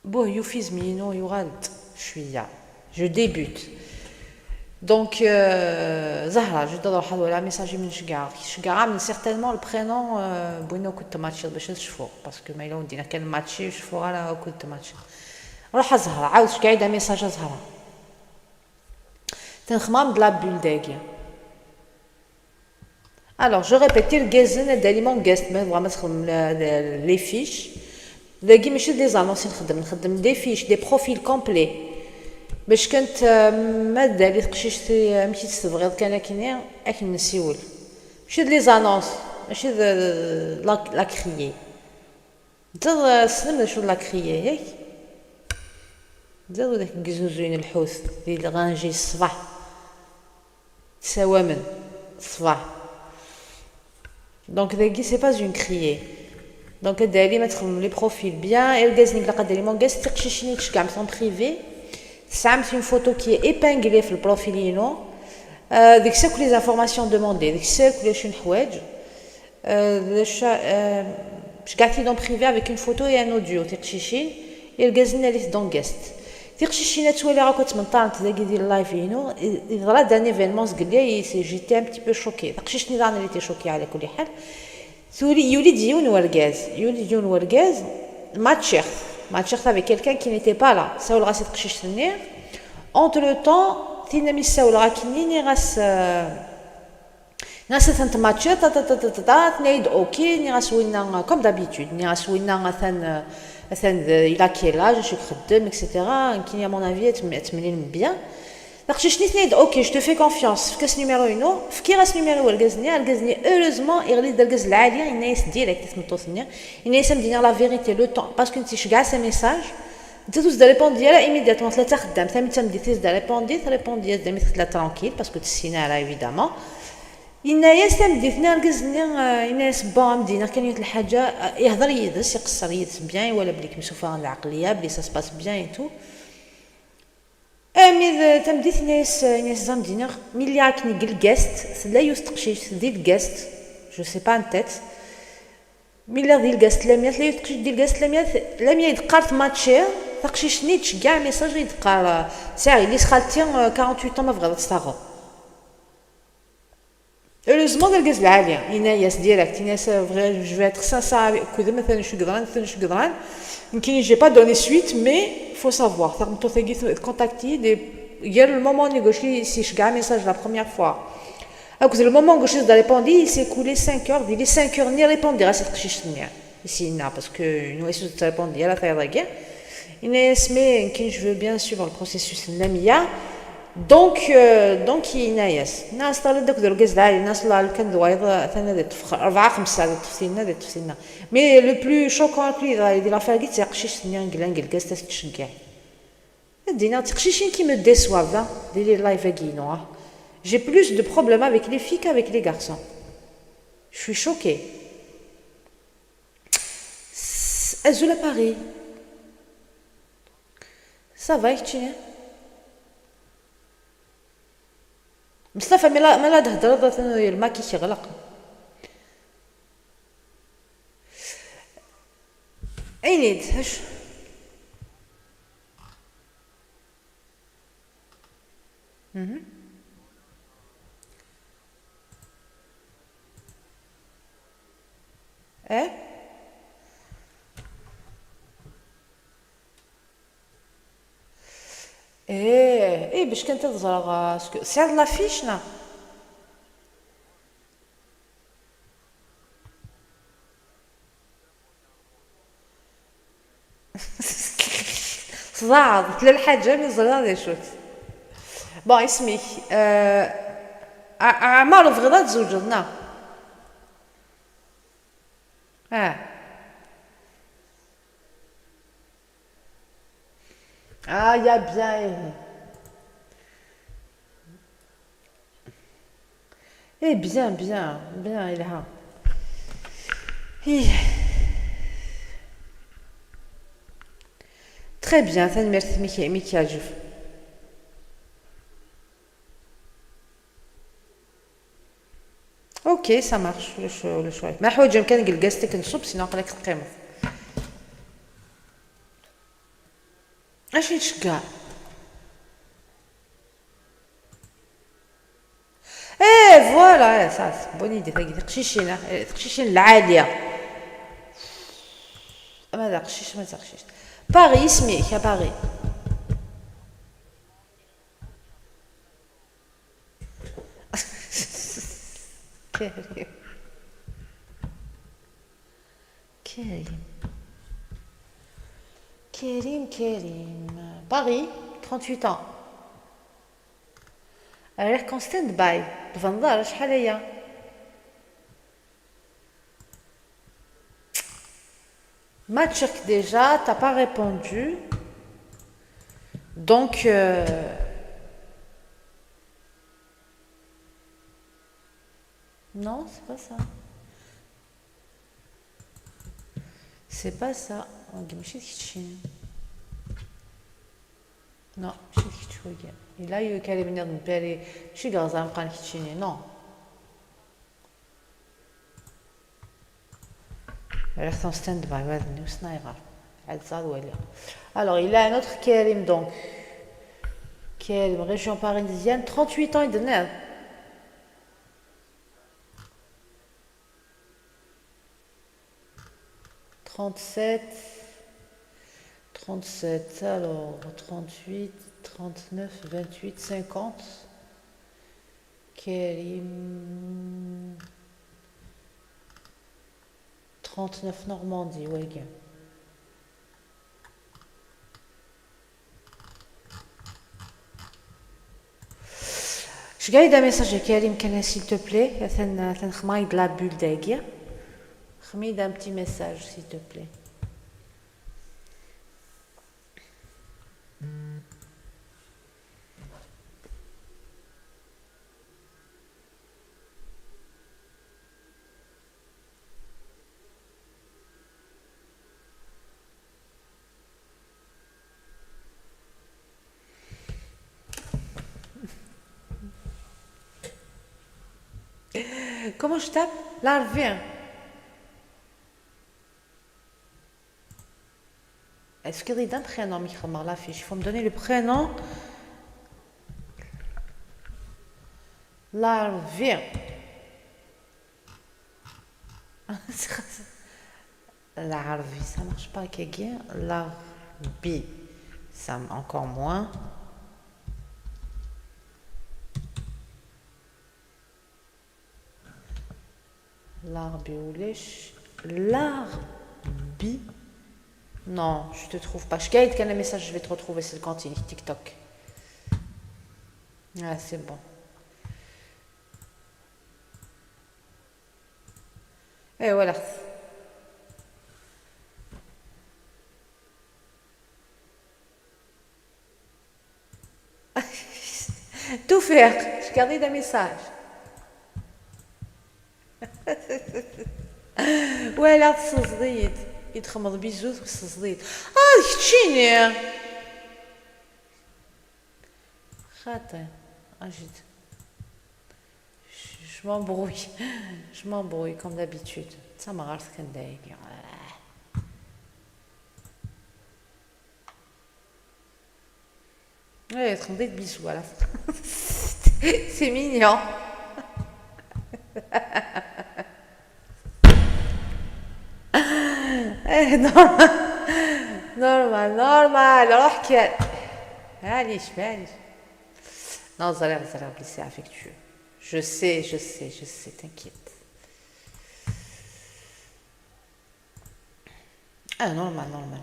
بوه يوفيز مينو يغالط شويه je débute. Donc زهرة je نروح ولا message من شقاع شقاع من certainement ال prénom بوينو كنت ماتشي باش نشوفو parce que ما إلا ودينا كان ماتشي شوفو على كنت ماتشي. روح زهرة عاود شقاعدة message زهرة تنخمام د la bulle داكي. Alors, je répète, تيركازن داليمون guest ما بغا ما تخدم les fiches داكي ماشي des annonces نخدم des fiches des profils complets باش كانت ما دالي تقشيش مشيت تبغيض كان كيني اكن نسيول ماشي les annonces ماشي la criée انت سلم شو la criée ياك زادو داك الكزوزوين الحوت ديال الغانجي الصباح تساوامن الصباح. donc داكي c'est pas une criée. donc دالي ما تخدم les profils bien اركازني لقا دالي مون كاس تقشيشني تشكع مثلا privé تسعمت une photo qui est épinglée في ال profil ينو ديك الساعة كل les informations demandées ديك الساعة كل شي حوايج شكعتي dans privé avec une photo et un audio تقشيشين اركازني لي dans guest تيقشيشينا توالي راكو تمنطانت داكي ديال ال live ينو يضرا d'un événement زقلي j'étais un petit peu choquée تقشيشني دانا اللي choquée على كل حال. ثوري يولد يون وركاز يولد يون وركاز ماتشيخ ماتشيخ avec quelqu'un qui n'était pas là ساول غاسي تقشيشتني entre temps تينا مي ساول غاكيني غاس ناس ثانت ماتشي تا تا تا تا تا تنايد OK ني غاس وينا comme d'habitude ني غاس وينا مثلا مثلا il a quel âge اش يخدم et cetera كاين à mon avis تملين bien داكشي تنايد OK je te fais confiance فكاس numéro ينو فكي غاس numéro الكازني الكازني heureusement يغلي الكاز العالي ينايس direct تمطوطني ينايس مدينا la vérité le temps parce que انت شكاع ces messages انت توز répondre ديالها immédiatement ثلاثه خدام ثاني تمدي تيز répondre répondre دامي ثلاثه tranquille parce que تسينا على évidemment إنايا تمديتنا الكزني إنايا bon مدينة كان يوت الحاجة يهضر يدس يقصر يدس bien ولا بليك مسوفة العقلية بلي ça se passe bien et tout mais تمديت إنايا إنايا زامدينا ملي راك نقل guest لا يستقشيش دي ال guest je sais pas en tête ملي ديال ال guest لاميا لا يستقشيش ديال ال guest لاميا لاميا يدقارت ماتشي تقشيشني تشكاع message يدقار ساعي اللي سخالتي 48 ما بغات تستغل. Heureusement الكاز العالية إناياس direct إناياس vrai je vais être sincère كذا مثلا شو قدران مثلا شو قدران يمكن j'ai pas donné suite mais faut savoir تغمتو ثاقي contacter des غير ال moment négocier سي شكاع message la première fois اكو ال moment غوشي دا répondre s'est écoulé 5 heures ديال 5 heures ني répondre غاس تقشيش نيا سينا parce que نو اسو répondre لا ثايضاكي إناياس mais يمكن je veux bien suivre ال processus اللامية donc donc ينايس ناس طال داك دركز العالي ناس لا كان دوايض ثاني دي تفخ 4 5 دي تفسينا دي تفسينا mais le plus choquant كلي دي l'affaire كي تيقشيش تنيا نقلا نقل تشكاع دينا تقشيشين qui me déçoivent دي les lives كينو j'ai plus de problèmes avec les filles qu'avec les garçons. Je suis choquée. Azul à Paris. Ça va, كتشيني مصطفى ملا تهضر الماء كيغلق عينيد اش ايه ايه ايه باش كانت تزرع سعر la fiche نا صداع تلا الحاجة مي زرا دي شوت bon اسمي عمار بغيضا تزوجنا اه اه يا bien ايه bien bien bien الها ايه très bien ثاني ميكي ميكياجف OK ça marche ولا شو ولا شو ما حوايج كان قلقاستك نصب sinon قالك تقيمه. اش يتشكا؟ ايه voilà، ça bonne idée. تقشيشين تقشيشين العالية. ماذا قشيش ماذا قشيش. باري اسميك يا باري. كريم كريم كريم كريم باري 38 ans. راك en stand-by تفنضر شحال هي؟ Matchek déjà, t'as pas répondu. Donc, non, c'est pas ça. C'est pas ça. Non, il a eu qu'à venir de Paris. Je suis non. Reste en stand-by. Alors, il a un autre Karim, donc. Karim, région parisienne, 38 ans, il donnait. 37, 37, alors 38, 39, 28, 50. Karim. 39 Normandie, ouais. Je gagne un message à Karim, s'il te plaît. de la bulle d'Aguirre. Remets un petit message, s'il te plaît. Comment je tape? L'arvien. Est-ce qu'il y a un prénom, la fiche? Il faut me donner le prénom. L'arvien. L'arvi, ça marche pas, Kegui. L'arbi, ça encore moins. L'arbi ou l'arbi. Non, je te trouve pas. Je gagne un message, je vais te retrouver, c'est le cantine, TikTok. Ah, c'est bon. Et voilà. Tout faire. Je gardais un message. ولا تصديد يتخمض بيزوز وتصديد. اه كتشيني خاطر اجد. Je m'embrouille. Je m'embrouille comme d'habitude. Ça m'a عرفت كندايق. Ouais, تخمضيت bisous à la fin. C'est mignon. normal normal normal. روح كان معليش معليش. Non, ça a l'air blessé affectueux. Je sais, je sais, je sais, t'inquiète. Ah, normal, normal.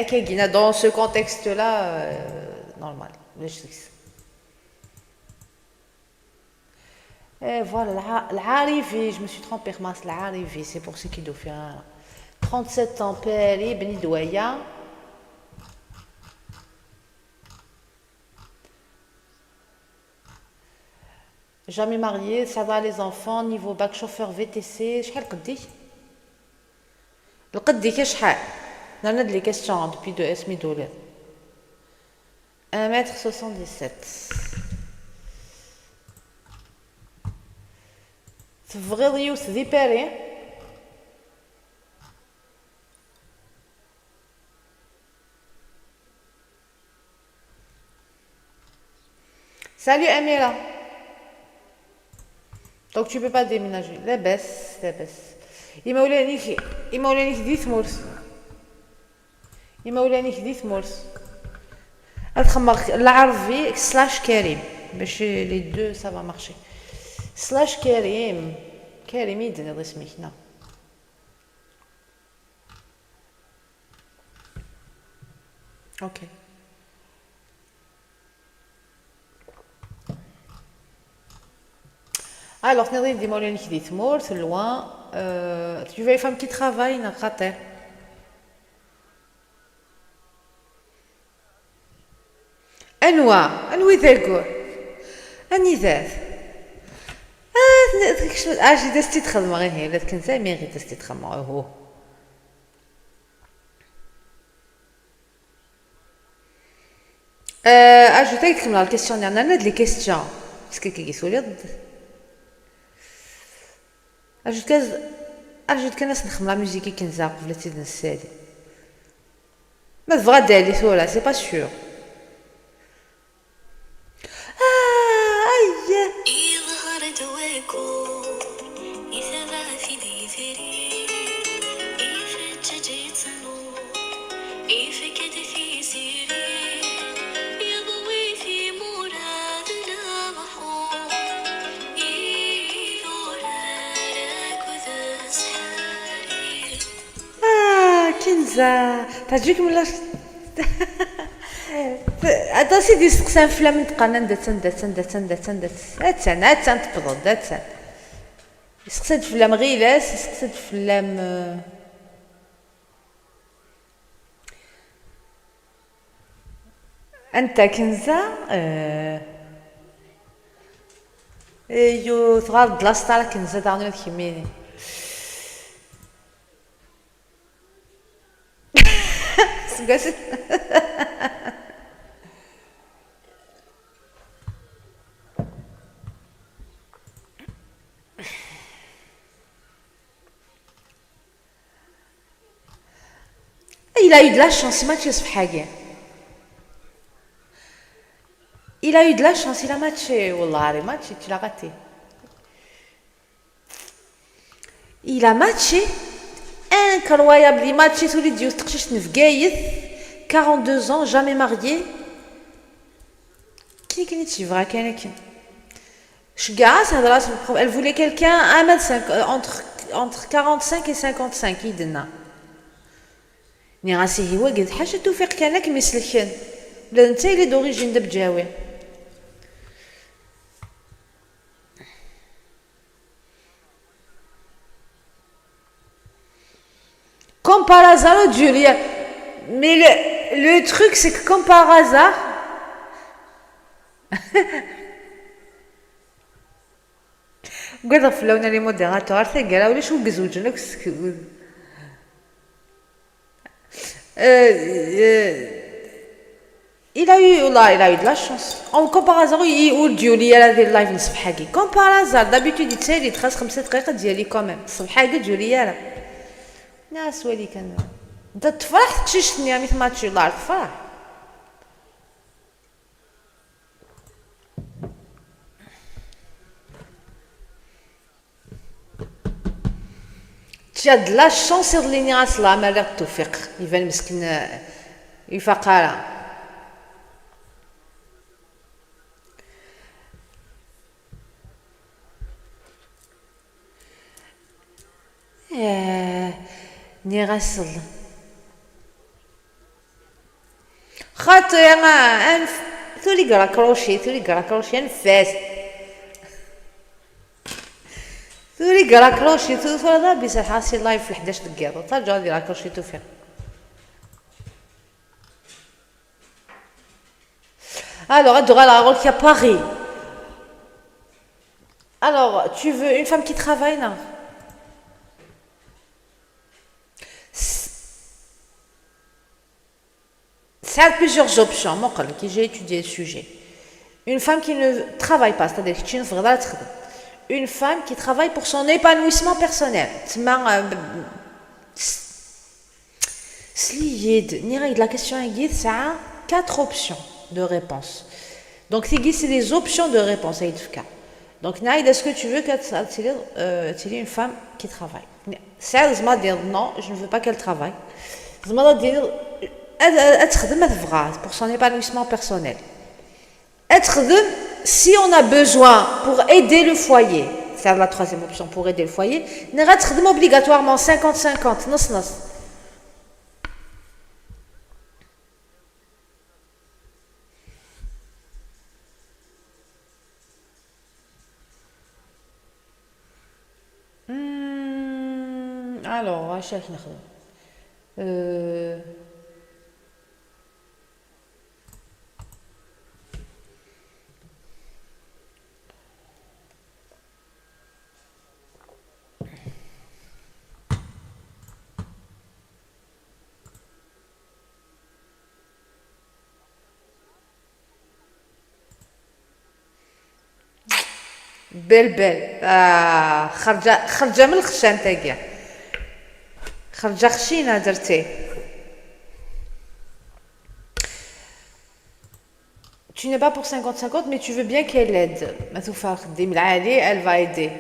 Ok, dans ce contexte-là, normal. Et voilà, l'arrivée, je me suis trompée, l'arrivée, c'est pour ce qu'il doit faire. 37 ans, Paris, Beni Douaya. Jamais marié, ça va les enfants, niveau bac, chauffeur VTC. شحال قدي؟ القدي كشحال؟ نرند les questions depuis deux اسمي دولار. 1m77. تبغيض يوث دي باري؟ Salut Amira. Donc tu peux pas déménager. لاباس لاباس. إمولانيك إمولانيك دي ثمورث. إمولانيك دي ثمورث. أدخل العربي slash كريم باش les deux ça va marcher. Slash كريم كريم يدنا اسمك هنا. Ok. Alors, تنظيم دي مولانيك دي ثمورث loin. Tu veux une femme qui travaille نخاطر. أنوا أنوي ذاكور أني ذات آه دستي تخدم غير هي لا كنت مي غير دستي تخدم هو ajouter كمل ال questionnaire انا les questions parce que كي كيسولي ajoute كاز ajoute كان نخدم la musique كنزا قبل تيد نسالي ما تبغى دالي ثورة c'est pas sûr. آه يظهر دواكو يثبع في ذي يفجج تنور يفكد في سيري يضوي في مراد المحور يذور ركض سحاري. آه كنزة تعجبك من هذا سيدي سقسان فلا من تقانا ندت ندت ندت ندت ندت اتسان اتسان تبضد اتسان يسقسد فلام غيلاس يسقسد فلام. انت كنزة ايو تغار لاصطار كنزة داغنو كيميني سقاس. Il a eu de la chance, il matché Il a eu de la chance, il a matché. والله il matché, tu l'as raté. Il a matché. Incroyable, il matché tous les dieux. 42 ans, jamais marié. Qui qui tu vrai Elle voulait quelqu'un entre 45 et 55 يدنا. ني هو قد حاجة توفيق كانك مسلكن ولا انت اللي d'origine دبجاوي. Comme par hasard, Julia. Mais le truc, c'est que comme par hasard, قدر فلونا les modérateurs ثقلا ولا شو قزوج Il a eu, والله, il a eu de la chance. En comme par hasard, يقول ديولي على ذي ال live نصف حاجة. Comme par hasard, d'habitude يتسالي تخاص 5 دقائق ديالي quand même. نصف حاجة ديولي راه. ناس ولي كان انت تفرح تششتني مثل ما تشي الله تفرح. Tu as de la chance اللي نيغاس لا ما التوفيق يبان مسكين يفقارا. نيغاس خاطر انف ثولي كرا ثولي كرا انفاس ثوري كراكروشي ثوري بيس حاسي live في 11 دقيقة ترجع دير raccrocher توفيق. Alors, elle qui à Paris. Alors, tu veux une femme qui travaille, non? Ça a plusieurs options. Moi, qui j'ai étudié le sujet. Une femme qui ne travaille pas, c'est-à-dire que tu ne une femme qui travaille pour son épanouissement personnel. La question est ça a quatre options de réponse. Donc, c'est des options de réponse à cas. Donc, Naïd, est-ce que tu veux qu'elle une femme qui travaille? Ça, dire non, je ne veux pas qu'elle travaille. Pour son épanouissement personnel. Être si on a besoin pour aider le foyer, c'est la troisième option pour aider le foyer, obligatoirement 50-50, نص نص. Alors, واش نخدم؟ بل بل خرجة خرجة من الخشان تاعي، خرجة خشينة درتي. Tu n'es pas pour 50-50, mais tu veux bien qu'elle aide. Elle va aider.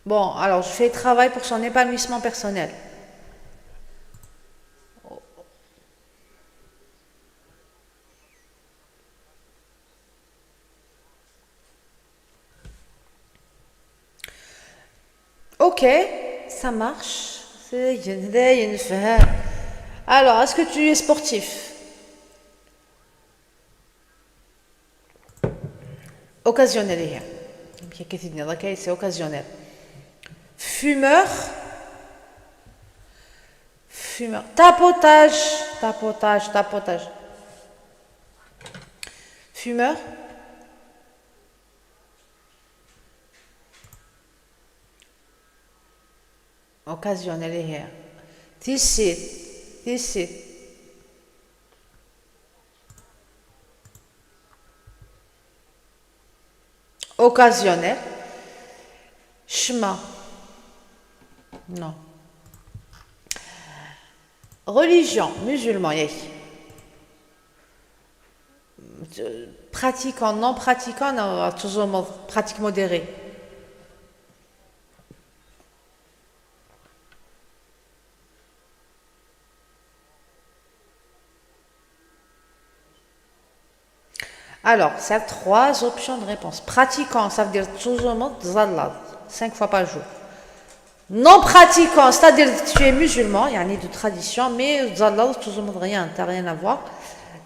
Bon, alors je fais travail pour son épanouissement personnel. Ok, ça marche. Alors, est-ce que tu es sportif? Occasionnel. C'est occasionnel. Fumeur. Fumeur. Tapotage. Tapotage, tapotage. Fumeur. Occasionnel here. Tissit. Tissit. Occasionnel. Chemin. Non. Religion, musulman, pratiquant, non pratiquant, non, toujours pratique modérée. Alors, ça trois options de réponse. Pratiquant, ça veut dire toujours 5 fois par jour. Non pratiquant, c'est-à-dire que tu es musulman, il y a de tradition, mais rien, tu n'as rien à voir.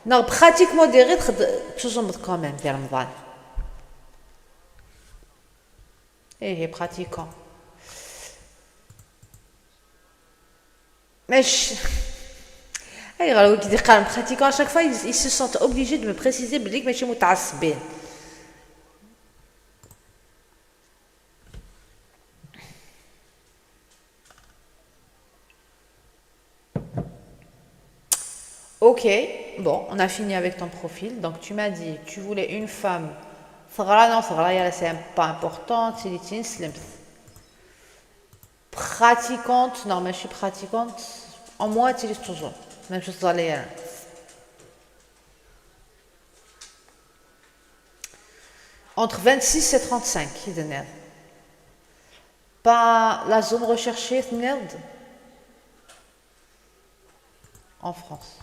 Non, pratique modérée, toujours quand même, vers Ramadan. Et pratiquant. Mais je... Pratiquant, à chaque fois, ils se sentent obligés de me préciser que je suis متعصبين. Ok, bon, on a fini avec ton profil. Donc, tu m'as dit, tu voulais une femme. Non, c'est pas important. Pratiquante, non, mais je suis pratiquante. En moi, tu es toujours. Même chose entre 26 et 35, pas la zone recherchée, en France.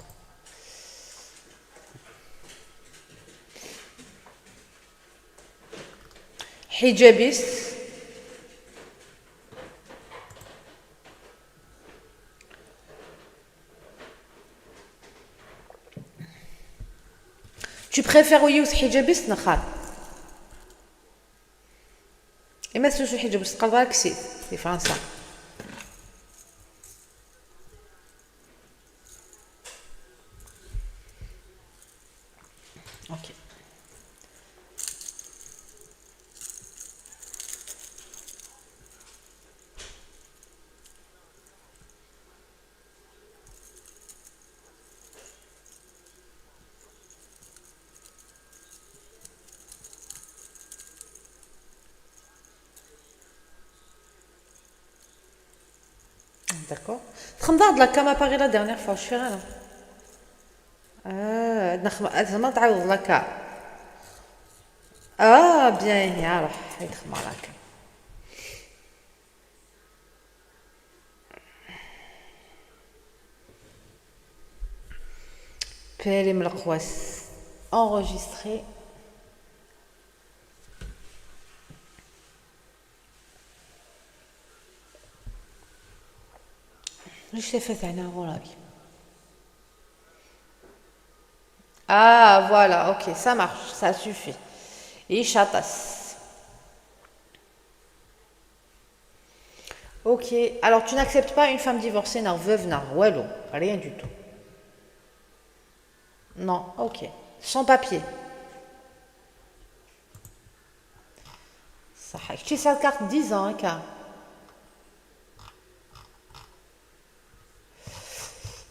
Hijabiste. Tu préfères ويوت hijabiste نخال إما تسوسو hijabiste قلبها كسيت في فرنسا. Ok. D'accord. تخمض la cam appareil la dernière fois, je fais rien. اه زعما تعاود la cam. اه bien, يا روح يتخمر la cam. بيري من القواس enregistrer. ليش لفت عنا غرابي. Ah, voilà, ok, ça marche, ça suffit. Et chatas. Ok, alors tu n'acceptes pas une femme divorcée, n'a veuve, n'a والو, rien du tout. Non, ok. Sans papier. صح tu sais carte 10 ans, hein.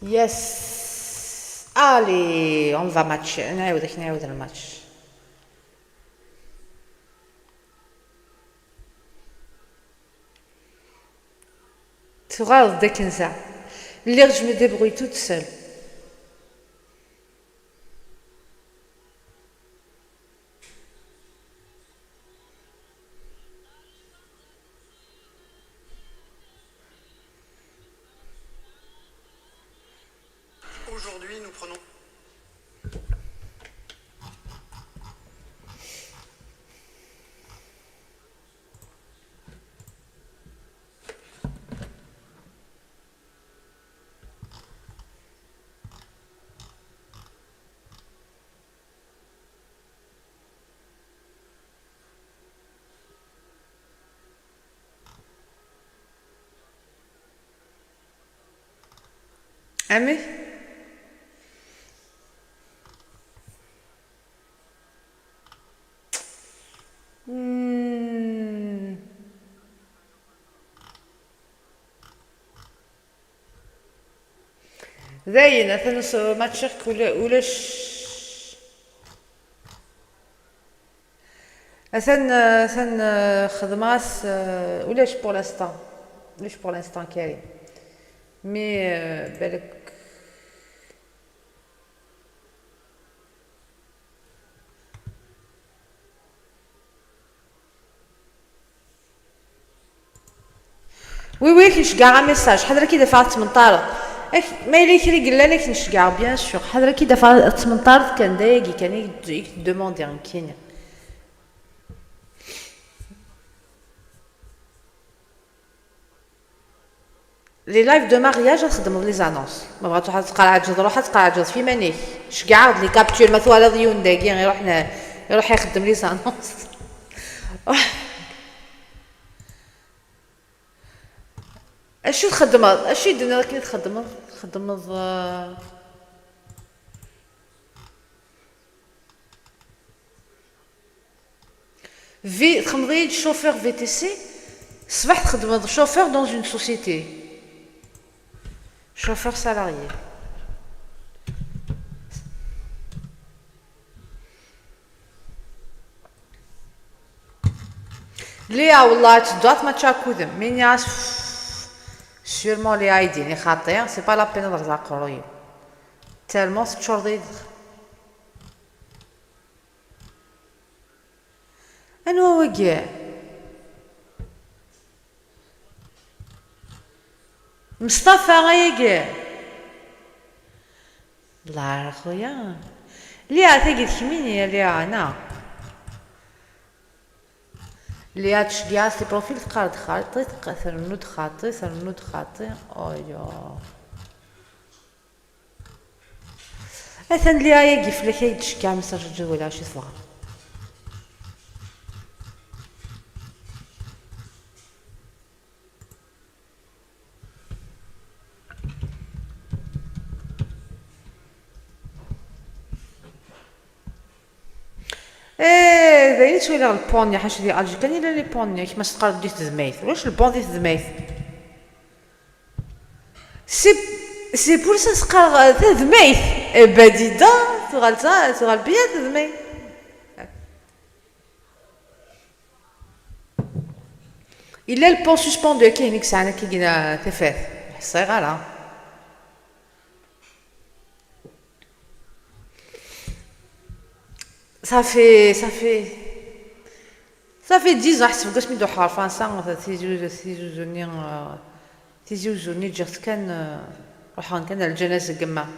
Yes. Allez, on va matcher. نعاودك نعاود الماتش. تغالط داك نزع. اللي je me débrouille toute seule. Aujourd'hui, nous prenons أمي مم. زين مثلا ماتشك ولا ولاش مثلا مثلا خدماس ولاش pour l'instant, ولاش pour l'instant كريم, mais بالك. Oui oui, كنشكع message حضر كي دفعت 18 ما إلا كري قال لك نشكع, bien sûr. حضر كي دفعت 18 كان دايقي كان demander كاين les lives de mariage تخدم les annonces. ما بغات واحد تقرا روح تقرا في مانيك شكع les captures مثلا ديون داكي يروح يروح يخدم les annonces. اشو تخدم اشو يدنا كي تخدم تخدم في تخدمي chauffeur VTC صباح تخدم chauffeur dans une société, chauffeur salarié. ليا والله تدوات ما تشاكودم مين sûrement les ايدي خاطئ, c'est pas la peine نرجع قروي tellement تشوردي انو وكاع مصطفى غايا الله خويا ليا تاقي كميني ليا انا ليا تشجع les profils تقارد خاطي ترنود خاطي ترنود خاطي ايوا اثن ليا ياكي فلاك يتشكع message ولا شي صغار. ايه ذاين تولي ال pont حاش دي الجي كان الا les ponts كيما تقرا دي تزميت واش ال pont دي تزميت c'est pour ça سقا تزميت بديدا تغال تغال بيا تزميت. الا ال pont suspendu كاين ساعه كي قلنا تفات. صغيرة. Ça fait ça fait ça fait 10 ans حسب قاش ميدو حار فرنسا تيزوزوني تيزوزوني جرت كان روحان كان الجنازة قما.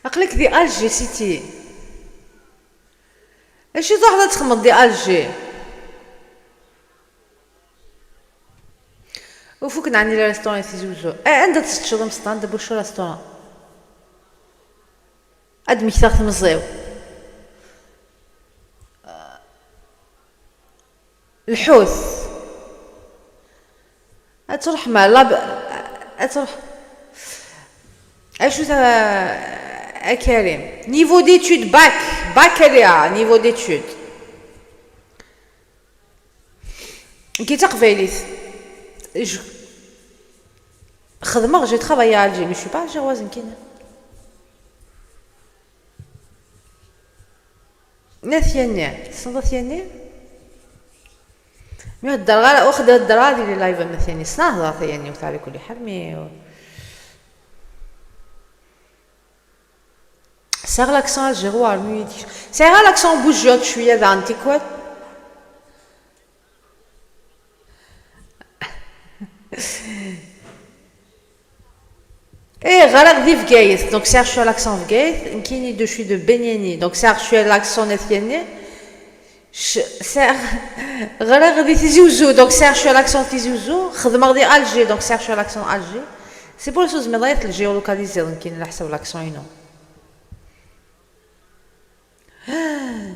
أقلك دي Alger City. اشي تروح تخمض دي Alger. وفوك نعني restaurant تيزي وزو. عندها تشرب مسطان دابا شو restaurant. اد مكثر تمزيو. الحوت. تروح مع لاب تروح. اشو تا كريم niveau d'études bac baccalauréat niveau d'études كي تقبايليت خدمة j'ai travaillé à Alger mais je suis pas algéroise كاين ناثياني صنطا ثياني mais الدرغة واخد الدرغة ديال live مثلا سنا هضر ثياني وتاع كل حال mais سيغ l'accent algérois سيغ l'accent بوجيوت شوية ذا انتيكوات. ايه غرق دي فكايث donc سيغ شوية l'accent فكايث نكيني دو شوي دو بنياني donc سيغ شوية l'accent نثياني سيغ غرق دي تيزي وزو donc سيغ شوية l'accent تيزي وزو خدمة دي Alger donc سيغ شوية l'accent Alger c'est pour ça زميضايت ال géolocaliser نكين على حسب l'accent ينو.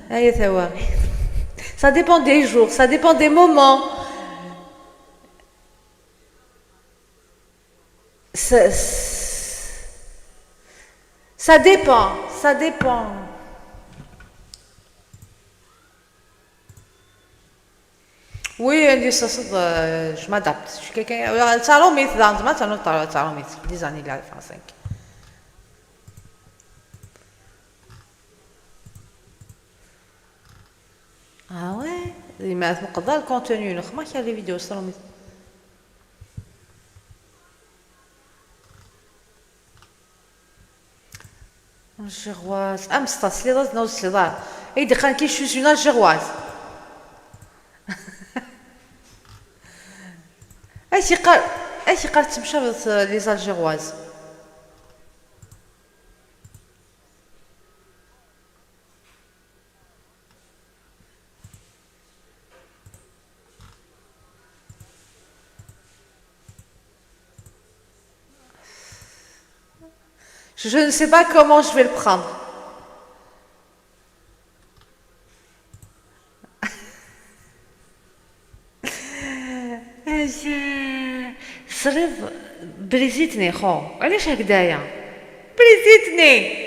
هيا ثواني. Ça dépend des jours, ça dépend des moments. Ça dépend, ça dépend. Oui, je m'adapte. Je suis quelqu'un. Des années là, enfin 5. Ah ouais, ما تقدر ال contenu ما كاين les vidéos صراحة. Algéroise امسطا سليضات نوز سليضات اي دخل كي je suis algéroise. اش قال اش قال تمشى les Algéroises. Je ne sais pas comment je vais le prendre. صريف بريزيتني خو علاش هكدايا بريزيتني.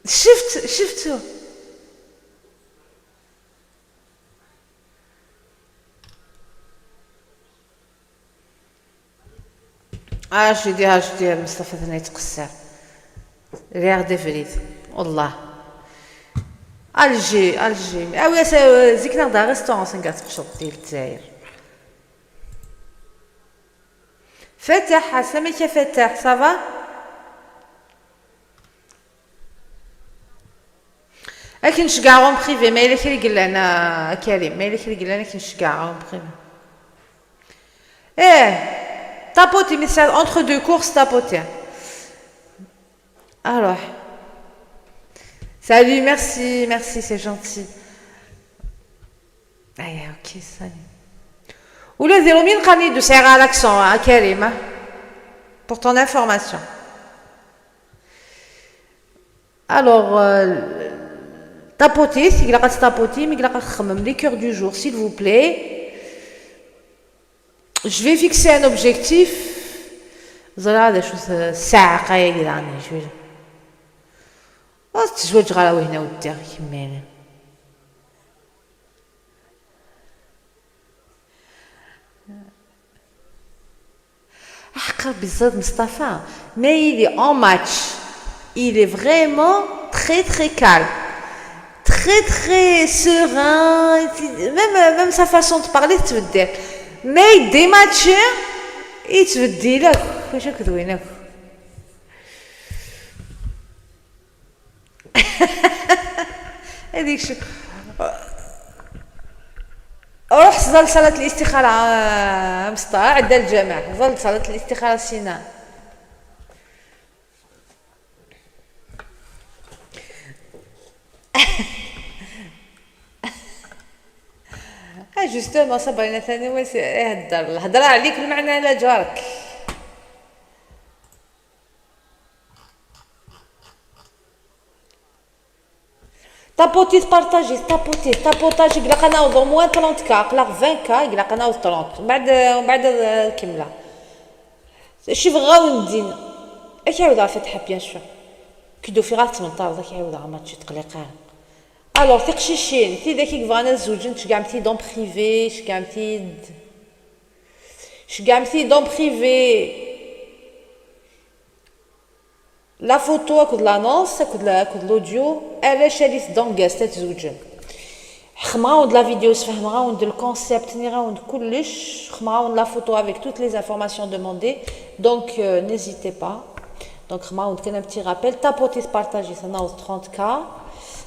شفت شفتو اش يديها اش دير مصطفى ثاني يتقصر ريغ دي فريد والله Alger Alger اويا زيك نغدا restaurant سنكا تقشط ديال الجزائر. فتح سميك فتح ça va اكن نشكع en privé ما الا كي قال انا كريم ما الا كي قال انا كنشكع en privé. ايه tapoter, mais c'est entre deux courses tapoter. Alors, salut, merci, merci, c'est gentil. Allez, ok, salut. Ou le 0 قاني de serre à l'accent, hein, Karim, hein, pour ton information. Alors, tapoter, si il a tapoter, mais il a les cœurs du jour, s'il vous plaît. Je vais fixer un objectif. زرا شو ساعة قايل يعني شوي. تزوج غلاوي هنا ودي كمل. حق ربي زاد مصطفى mais il est en match, il est vraiment très très calme, très très serein, même sa façon de parler تبدل mais dématché يتبدل واش كدوينك. هذيك شو روح صل صلاة الاستخارة مصطفى عند الجامع ظل صلاة الاستخارة سينا. Justement صبرينا ثاني واش يهدر الهضرة عليك المعنى على جارك. tapotez partagez tapotez tapotage قلق نعوض moins 30 K قلق 20 K قلق نعوض 30 من بعد كملة شي بغاو ندين اش يعاود فتحة bien sûr كيدو في غير 18 داك يعاود ماتشي تقليقان. alors تقشيشين تي داك بغانا زوجين شكعمتي dans privé شكعمتي dans privé la photo اكد l'annonce اكد l'audio علاش هادي دونكاس تتزوجن خمراوند la vidéo سفهمراوند ال concept نيراوند كلش خمراوند la photo avec toutes les informations demandées donc n'hésitez pas. Donc خمراوند كان petit rappel tapotez partagez سناوز 30 K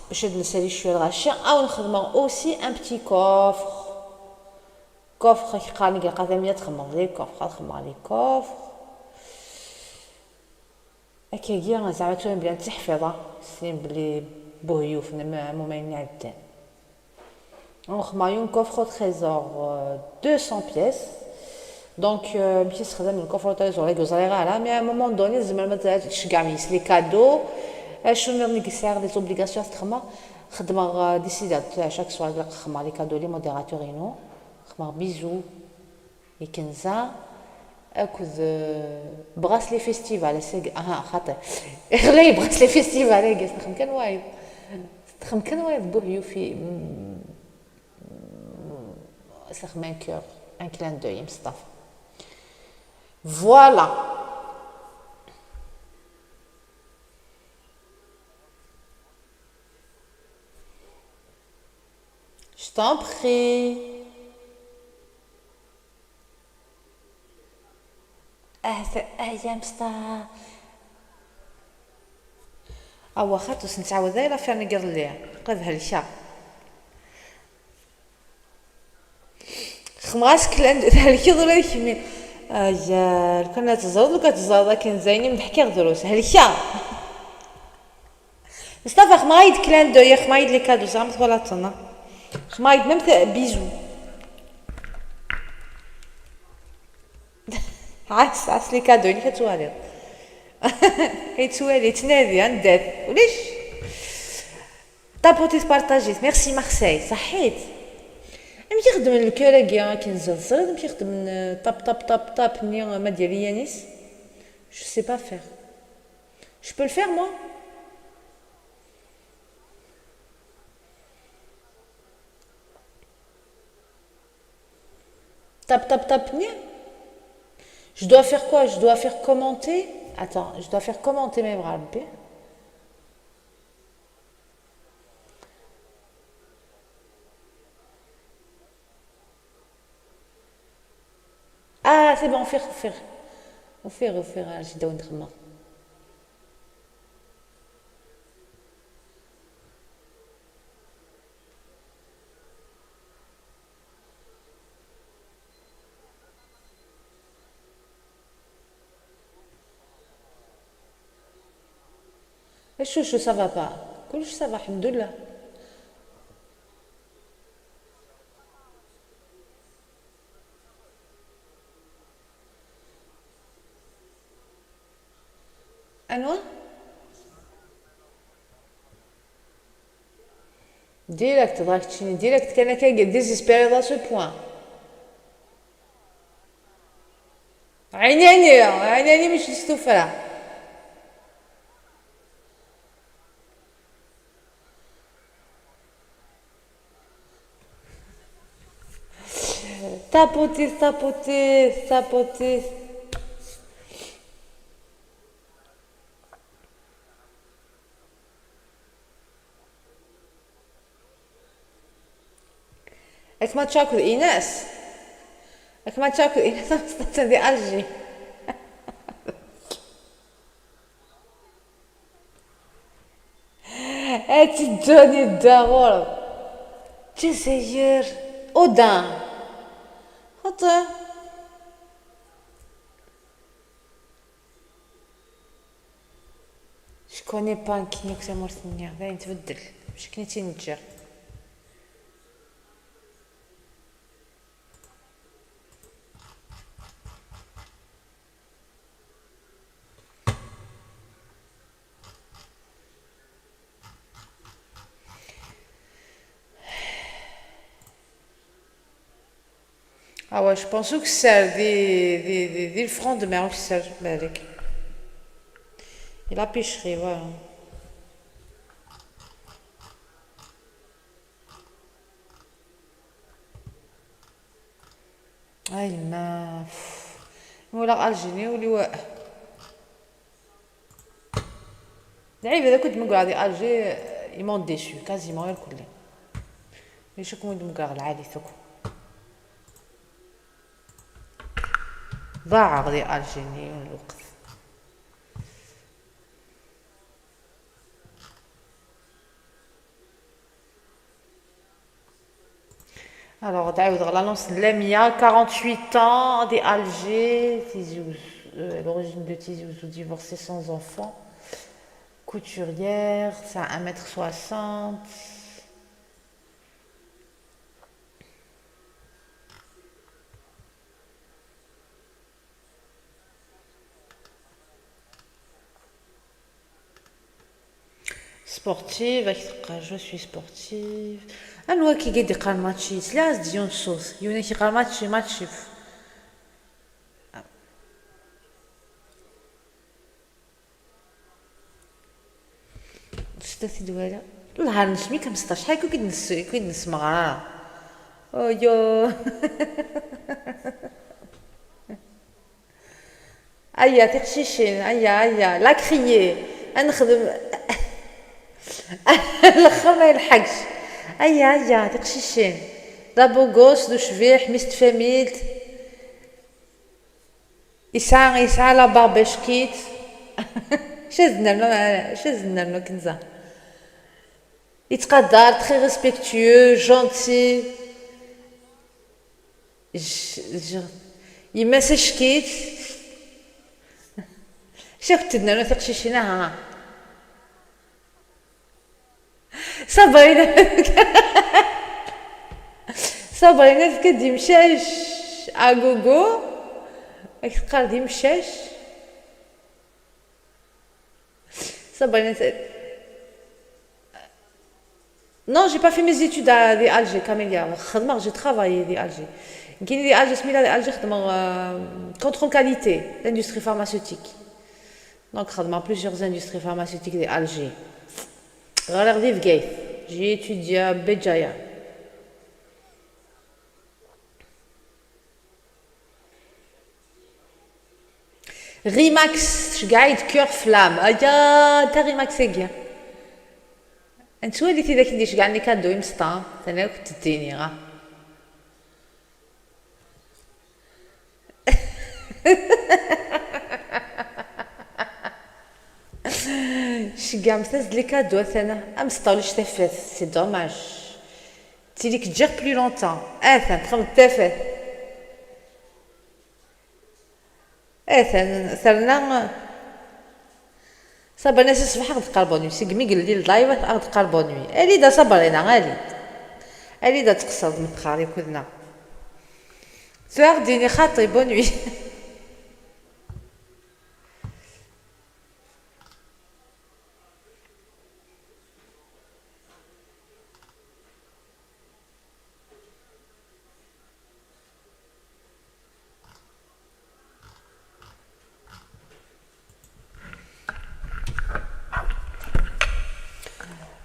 باش نسالي شويه الغاشي او نخدمو aussi un petit coffre coffre كيقال لك قداميه تخمر les coffres تخمر les coffres هكاكيا زعما تولي بلي تحفظ سين بلي بوهيوف مومين عدان. نخمايون coffre trésor 200 pièces donc ماشي تخدم ال coffre trésor غير صغيره على mais à un moment donné زعما ما تشكع ميس les cadeaux شنو نظن كيسير les obligations تخدم خدمه ديسيدات chaque soir خدمه les cadeaux les modérateurs ينو خدمه bisous les كنزه اكل bracelet festival اها خاطر غلاي bracelet festival كاس نخدم كان وايد تخدم كان وايد بوهيو في سخم un cœur un clin d'œil مصطفى voilà. Je t'en prie. يا مصطفى او واخا نتعاود غير فيها نقر ليها قد هلشا خماس كلان هلكي ضروري كمي يا كنا تزرد لو كتزرد كان زيني مضحكي غدروس هلشا مصطفى خمايد clin d'œil خمايد les cadeaux زعما ولا تنا خمايد même bisou عس عس les cadeaux اللي كتوالي كيتوالي تنادي عندات وليش tapotez partagez merci Marseille صحيت. مشي يخدم ال cœur كيا كنزل صغير مشي يخدم tap tap tap tap ني ما ديالي يانيس je sais pas faire je peux le faire moi. Tap tap tap ني Je dois faire quoi? Je dois faire commenter? Attends, je dois faire commenter mes bras. Ah, c'est bon, on fait, on fait. On fait, on fait, j'ai donné. شو شو ça va pas كلش ça va الحمد لله. انوا direct ضاك تشيني direct كان كان désespéré à ce point. عيناني عيناني مش تستفرع. Tapoter, tapoter, tapoter. اك ما تشاكل ايناس، اك ما تشاكل ايناس دي الجي. اتدوني الدغور جزائر اودان خطا. Je connais pas نكينيك تمورتني باين تبدل مش كنتي نتجر. Ah ouais, je pense que c'est des le front de mer que c'est بالك. Et la pêcherie, voilà. اي ما ولا الجيني ولي العيب هذا كنت نقول هذه الجي ils m'ont déçu quasiment غير كل ماشي كون نقول العالي ثوك ضاع غادي الجيني الوقت. Alors, d'ailleurs, l'annonce de Lamia, 48 ans, des Alger, l'origine de Tizi Ouzou, divorcée sans enfant, couturière, ça 1m60. Sportive, je suis sportive. أنا كي قاعد يقرا الماتشي لاز ديون الصوص يونا كيقرا ماتشي ماتشي. شتا دوالا النهار نسمي 15 شحال كي نسمع أويو. أيا تقشيشين أيا أيا لا كريي نخدم الآخر ما يلحقش. أيا أيا تقشيشين دا بوغوس دو شبيح ميست فاميلت يسعى يسعى لا باربشكيت. شازنا شازنا كنزة يتقدر très respectueux gentil يما سشكيت شافت لنا تقشيشينا ها صابرينا صابرينا كدي مشاش اغوغو كتقال دي مشاش صابرينا. Non, j'ai pas fait mes études à Alger, Camélia. J'ai travaillé à Alger. Alger, Alger, contrôle qualité, l'industrie pharmaceutique. Donc, plusieurs industries pharmaceutiques d'Alger. J'ai étudié à Béjaïa. Rimax, guide cœur flamme. Aya, ta Rimax c'est bien. انت وليتي ذاك اللي شقعني كادو يمسطا انا كنت تديني غا شقع مثلا لي كادو انا امسطا ولا تفات سي دوماج تيليك تجير بلو لونتون اثن تخمم تفات اثن ثرنا صبرنا سي الصباح غد قربوني سي كمي قال لي اللايف غد قربوني الي دا صبرنا غالي الي دا تقصد من قاري كلنا ديني خاطري بونوي.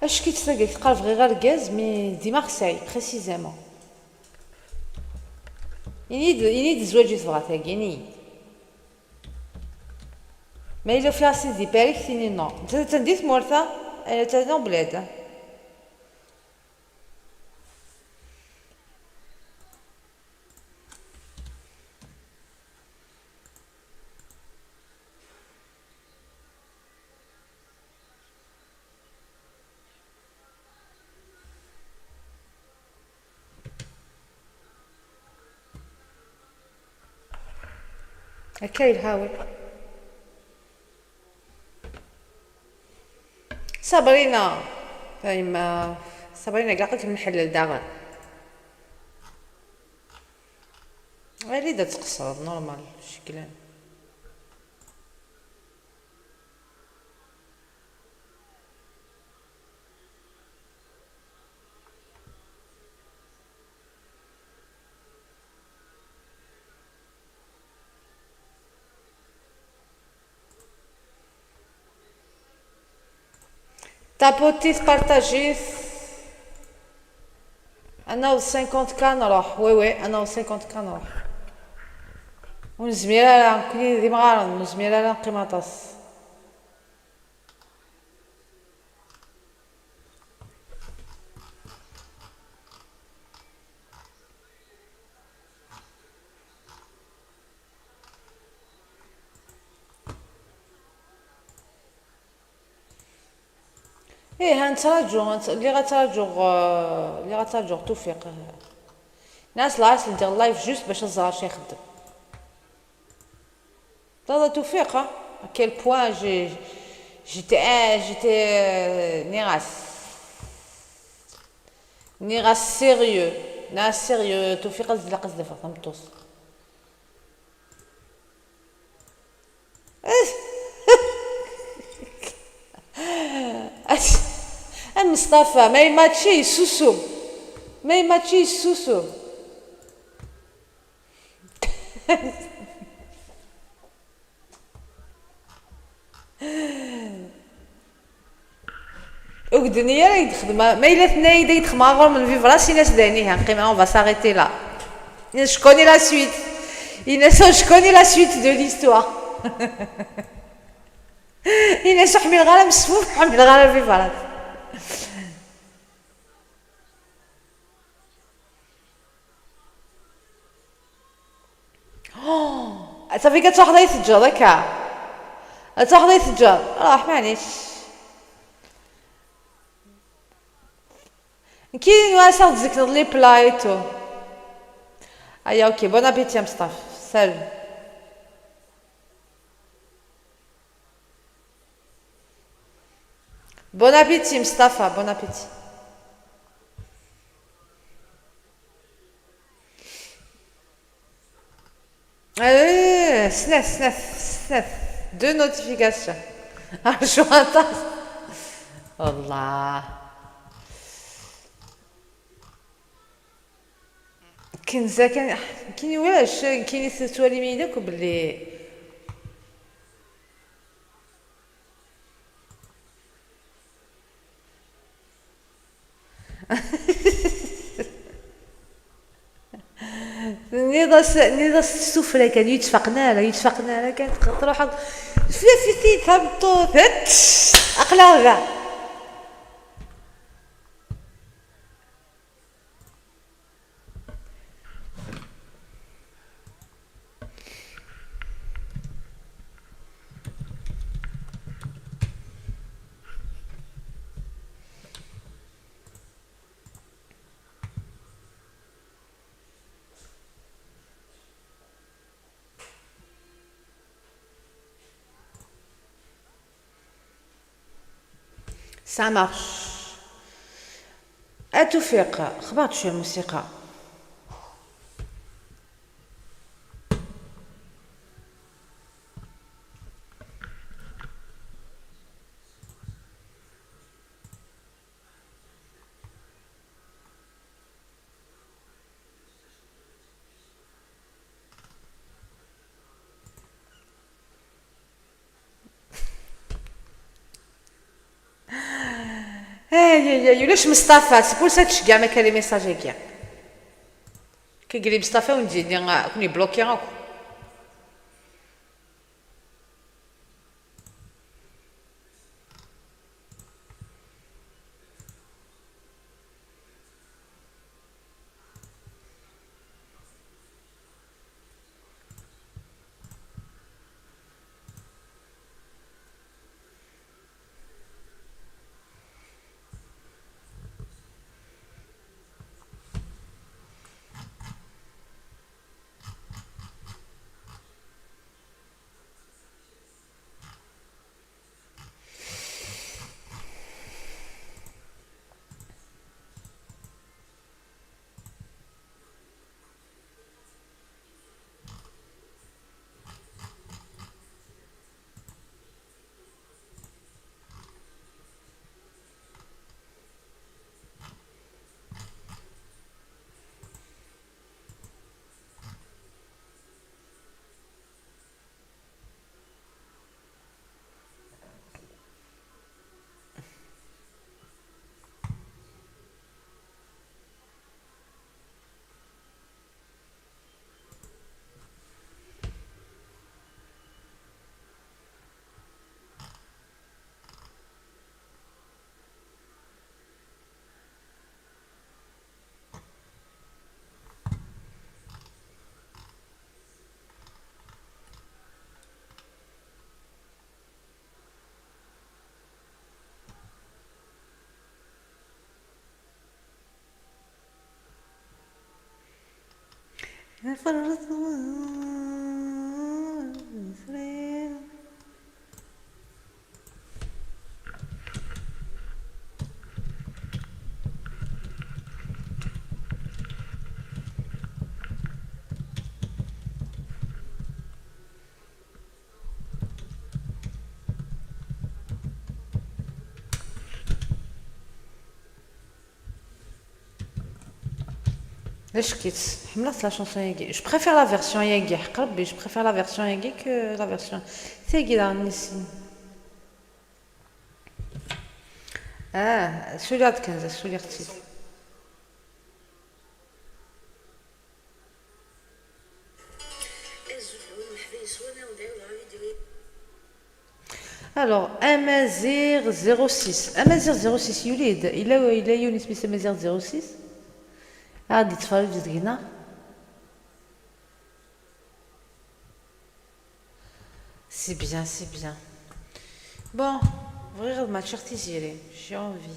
اش كي تلاقي تقال فغي غير غاز مي دي مارساي بريسيزيمون. إني الزواج يتبغى تاكي إني ما إلا فيها سيدي بارك تيني نو تنديت مورتا تنو بلاد هكا الهاوي صابرينا ايما صابرينا كاع قلت نحلل داغ غير دا تقصر normal شكلا. تابوتيت بارطاجيت انا و 50 K نروح oui oui انا و 50 K نروح ونزميرة كلي دي مغارن نزميرة نقيم طاس. ايه هنتراجعو اللي غتراجعو اللي غتراجعو توفيق ناس لاس ندير live juste باش نزرع شي يخدم هذا توفيق. à quel point j'étais نيغاس نيغاس sérieux ناس sérieux توفيق لا قصد فهمتوس. مصطفى ما يماتشي سوسو ما يماتشي سوسو. ودنيا راه يخدم ما الا ثنا يدخل غير من فيف راسي ناس دانيها نقيم on va s'arrêter là. Je connais la suite. Je connais la suite de l'histoire. إنا حمل غالا مسفوف حمل غالا فيف راسي. صافي كتروح ضيف التجار هكا تروح ضيف التجار راح معليش كاين واسع تذكر les plats et tout. ايا OK bon appétit مصطفى salut bon appétit مصطفى bon appétit. سناف سناف سناف deux notifications. شو عطاس والله كنزا كان كاين واش كاين توالي ميداك وبلي نيضا السفلى كان يتفقنا لا يتفقنا لا كانت تروح في في ثبتو اقلاغا. Ça marche. التوفيق خبرت شوية الموسيقى. يا ولاش مصطفى c'est pour ça تشكع ما كان les messages كاع. كي مصطفى ونزيد كوني بلوكي راكو. La chanson Yagi. Je préfère la version Yagi. Je préfère la version Yagi que la version. C'est Yagi. Ah, celui-là de 15, celui-là de 6. Alors, Amazir 06. Amazir 06, Yulid. Il a eu une spéciale Amazir 06. Ah, dit Farid. C'est bien, c'est bien. Bon, vraiment, ma chère Tiziri, j'ai envie.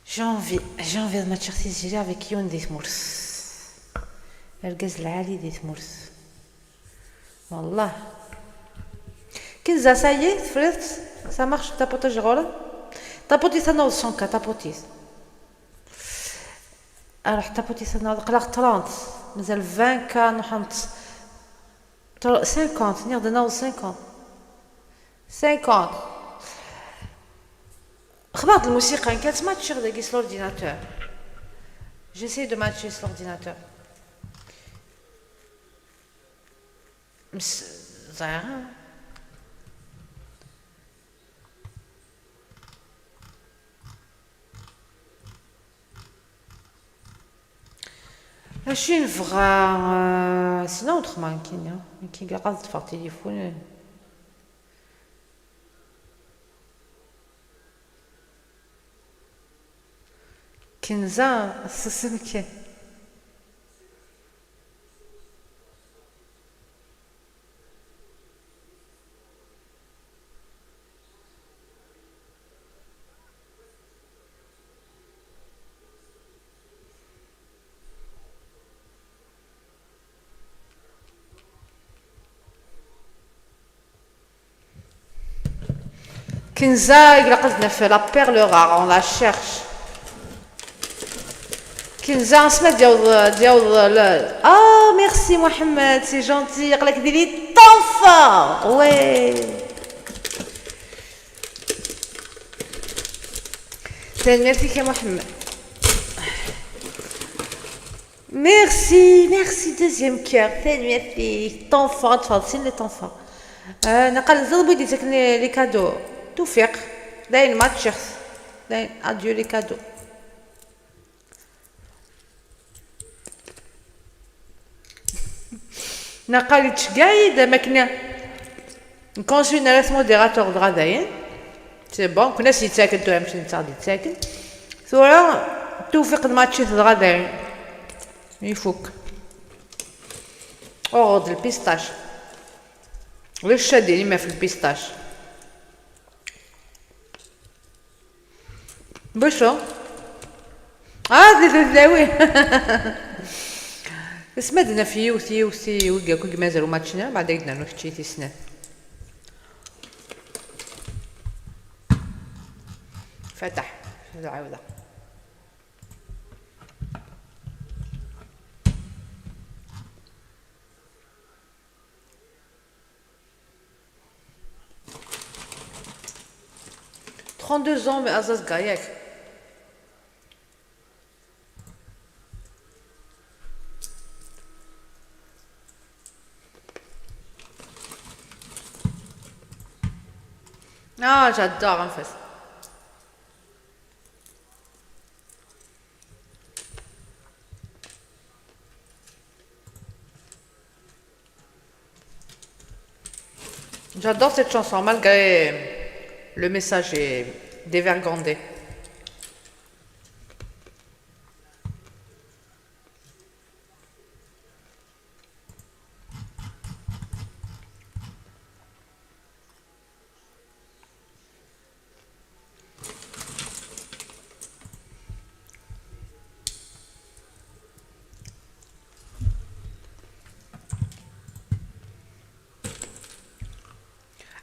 J'ai envie de ma chère Tiziri avec Yon des Mours. الجاز العالي دي ثمورس. والله. كنزة ça y est, فريت, ça marche, tapote جغولة. Tapoti ثنا 100 tapoti. Alors tapoti ثنا قلاق 30 مازال 20 كا نحنط 50 نقدر نوض 50 50. خباط الموسيقى كانت ماتشي غدا كيس l'ordinateur. J'essaie de matcher sur l'ordinateur. زعما ماشي نفغا sinon autrement كاين كي قاعد تفر تليفون. كنزة سسمك Kenza, il a fait la perle rare, on la cherche. Kenza, on se met Ah, merci Mohamed, c'est gentil. Il est tant fort. Ouais. Merci Mohamed. Merci, merci, deuxième cœur. Merci, tant fort, c'est le temps fort. نقل زربو دي تاك les cadeaux توفيق داين ما تشخص داين adieu les cadeaux. نقل تشقايد ما كنا نكونسينا راس modérateur دغا c'est bon كنا سيتاكل تو ماشي نتا يتاكل ثورة توفيق الماتشي دغا داين يفوك اغد ال pistache وش شادين ما في ال pistache بشو ذي ذاوي سمدنا في يوثي يوثي وكا كوك مازالو ماتشنا بعد قلنا نحكي تيسنا فتح العودة. 32 ans, mais Azaz Gayak. Ah, j'adore en fait. J'adore cette chanson, malgré le message est dévergondé.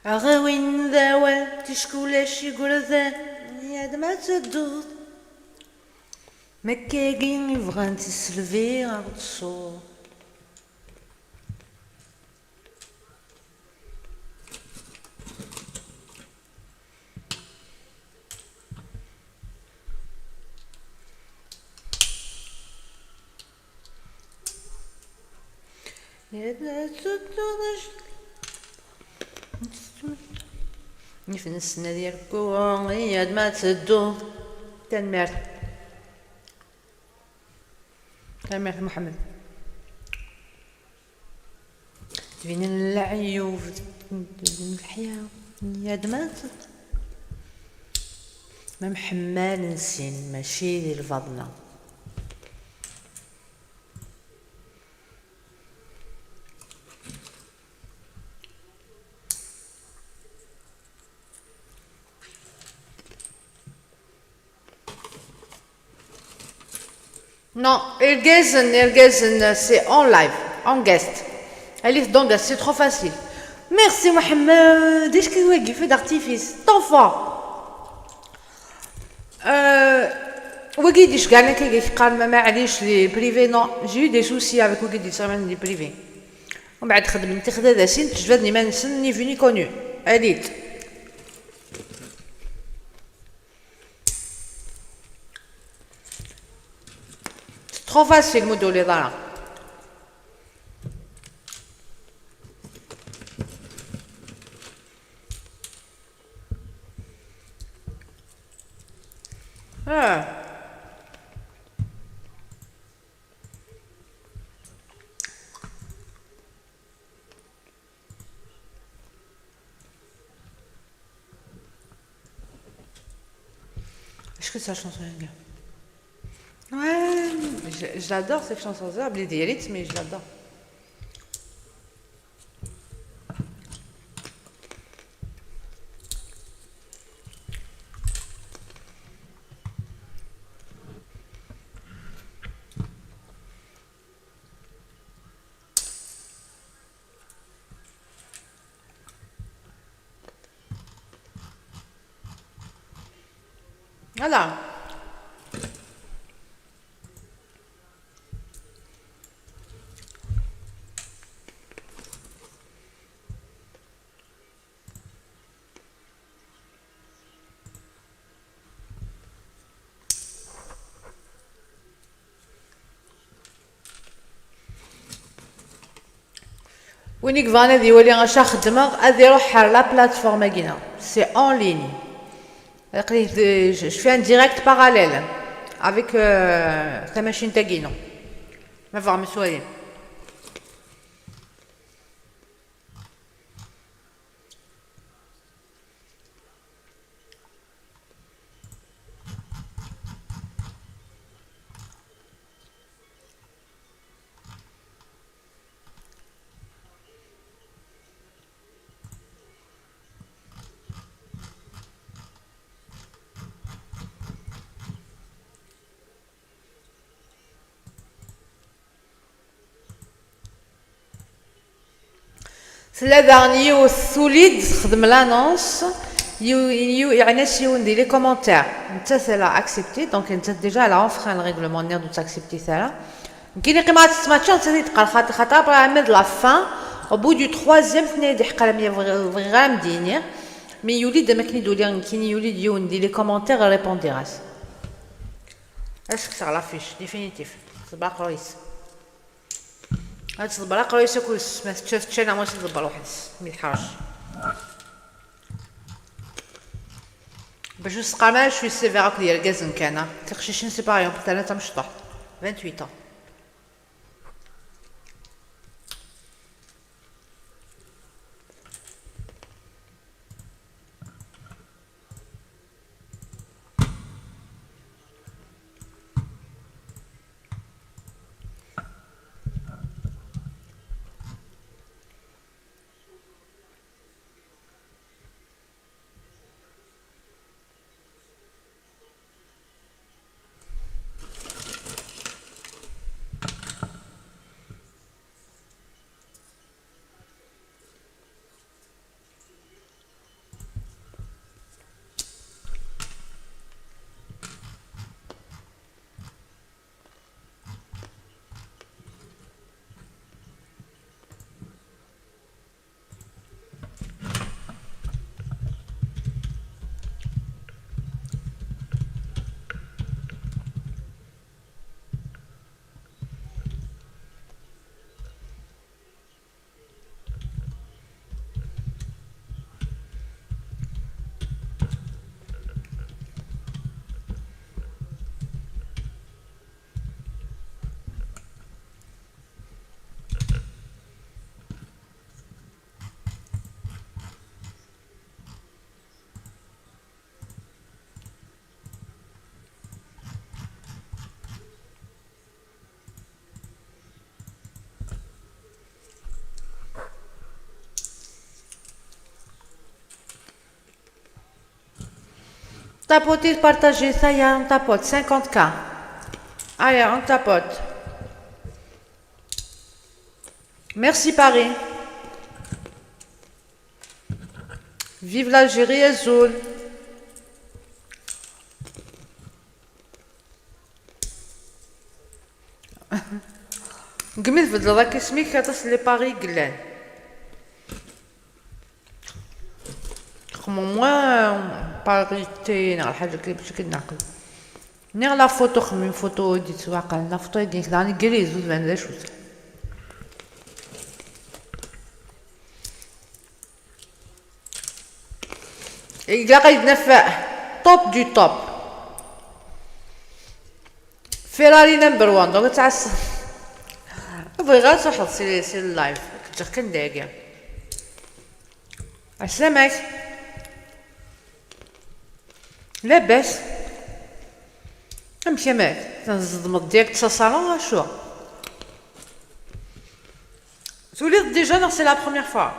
أغوين ذاوال تشكولاش يقرذان يا ما تدوض مكاكين يبغان تسلفي غتصور يا ما تدوض نفنسنا ديال كون ياد ما تدو تنمر تنمر محمد تبين العيوب الحياة ياد ما تدو ما محمال نسين ماشي ديال الفضلة. Non, Ergezen, c'est en live, en guest. Alice donc, c'est trop facile. Merci Mohamed. Est-ce que tu feu d'artifice? Tant fort. وقيديش كاع كي قال ما معليش les privés. Non, j'ai eu des soucis avec وقيدي صار les privés. ومن بعد خدم انت خدا سين تجبدني ما نسن ni vu ni connu. اليت trop facile مدولي ضرا. Est-ce que ça chanson les gars? Ouais, j'adore cette chanson. C'est mais je l'adore. Voilà. وين يكفان هذه يولي غاش خدمة غادي يروح على la plateforme كينا c'est en ligne. Je fais un direct parallèle avec ta machine تاكينو ما فهم سؤالين. La dernière solide خدم l'annonce يعني يون دي les commentaires انت c'est accepté donc انت déjà elle a enfreint le règlement نير de t'accepter ça كاين قيمة تسماتشون انت تقال خاطر خاطر عمد la fin au bout du troisième ثني دي حقا غير مديني mais يوليد ما كني دولي كاين يوليد يون دي les commentaires ريبونديراس est-ce que ça l'affiche définitif صباح رئيس هاد تضبر قريسة كوس ما تشاف ما تضبر واحد ميتحرش باش نسقى شوي sévère ديال الكازن كان تخشيشين c'est pareil انا تمشطح 28 ans. Tapoter, partager, ça y est, on tapote. 50K. Allez, on tapote. Merci Paris. Vive l'Algérie, Azul. قمت بدل ذاك اسمي كاتص لي باري قلان خمو موان باريتي نغ الحاجة كي باش كنعقل نيغ la photo خمم فوتو دي تواقع la photo ديك داني grise وزمان لا شوت إلا قيد نفع top du top Ferrari number one donc تعصب بغي غير تحط c'est ال live كنت كنداكي عسلامك لاباس امشي ماك تنصدمت ديالك تصالون شو تولي déjà non c'est la première fois.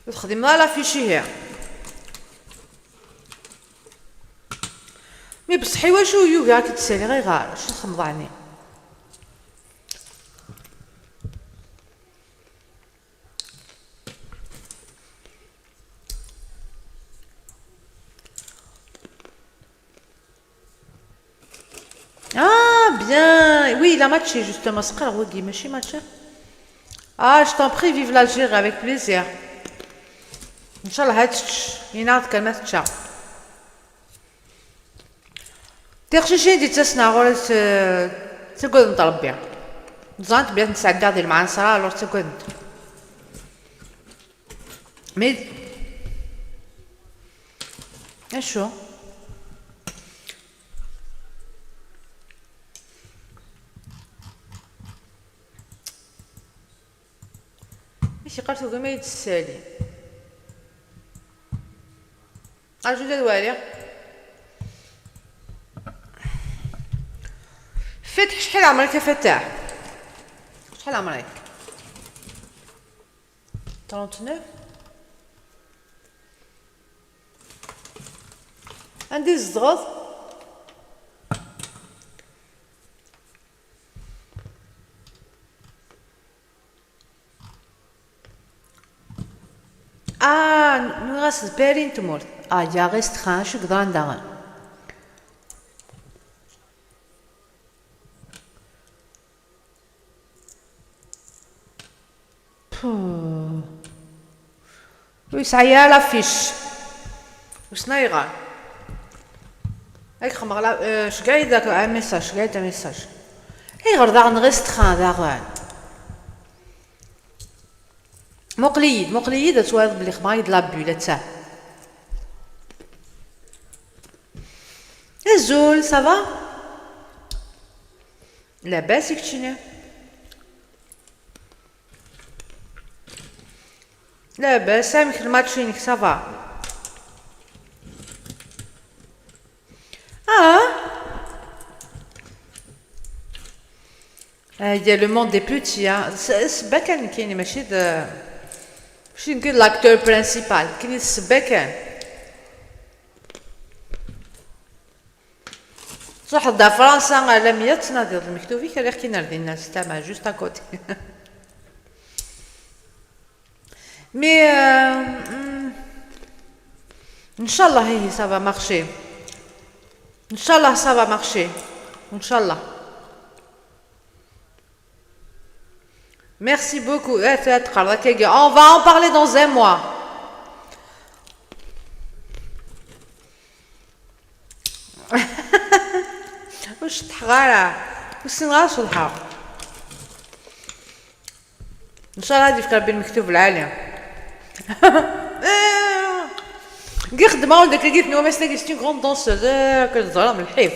تخدم la fiche هي mais بصحي واش يوغا كتسالي غير غار شنو خمضعني. Ah bien, oui, il a matché justement. ماشي matché. Ah, je t'en prie, vive l'Algérie avec plaisir. إن شاء الله هاتش ينعط كلمة تشا. تيخشيشين دي تسنع غورة تقعد نتربي زانت بيان نسعد ديال المعنصرة alors تقعد mais اشو ماشي قرتو ما يتسالي أرجو دوالي فتح. شحال عمرك يا فتاح؟ شحال عمرك؟ 39. عندي الزغط. نغاس بارين تمورت. يا غيستخان شو قدران داغن. ويسعى لا فيش وسنايغا هاك خمر لا شكاع داك ان ميساج شكاع دا ميساج اي غير داغن غيستخان داغن مقليد مقليد تواد بلي خمايد لا بولا تا الزول ça va لاباس كتشيني لاباس سامك الماتشينك ça va. Il y a le monde des petits, hein. سبا كان كاين ماشي ماشي نقول l'acteur principal كاين سبا كان تروح دا فرنسا على 100 تنادي المكتوبي كان كاين ردي الناس تاع juste à côté. mais ان شاء الله هي ça va marcher ان شاء الله ça va marcher ان شاء الله. Merci beaucoup. On va en parler dans un mois. واش تحغارة وش الحق ان شاء الله غادي يفكر بالمكتوب العالي. كي خدمة ولدك لقيت نو ماس c'est une grande danseuse كتظلم الحيف.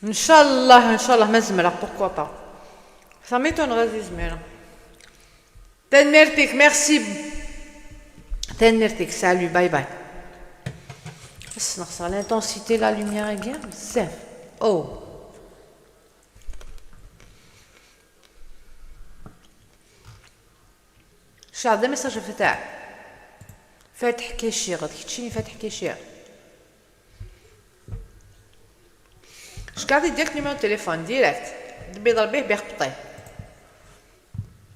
ان شاء الله ان شاء الله ما زمرة pourquoi pas ça m'étonnerait غادي زمرة. تنمرتك ميرسي تنمرتك salut bye bye. بس نخسر l'intensité la lumière كاع بزاف. او شاد message فتاح فاتح كيشي غادي تشيني فاتح كيشي. شكون ديك numéro téléphone direct دبي ضربيه بيخبطيه.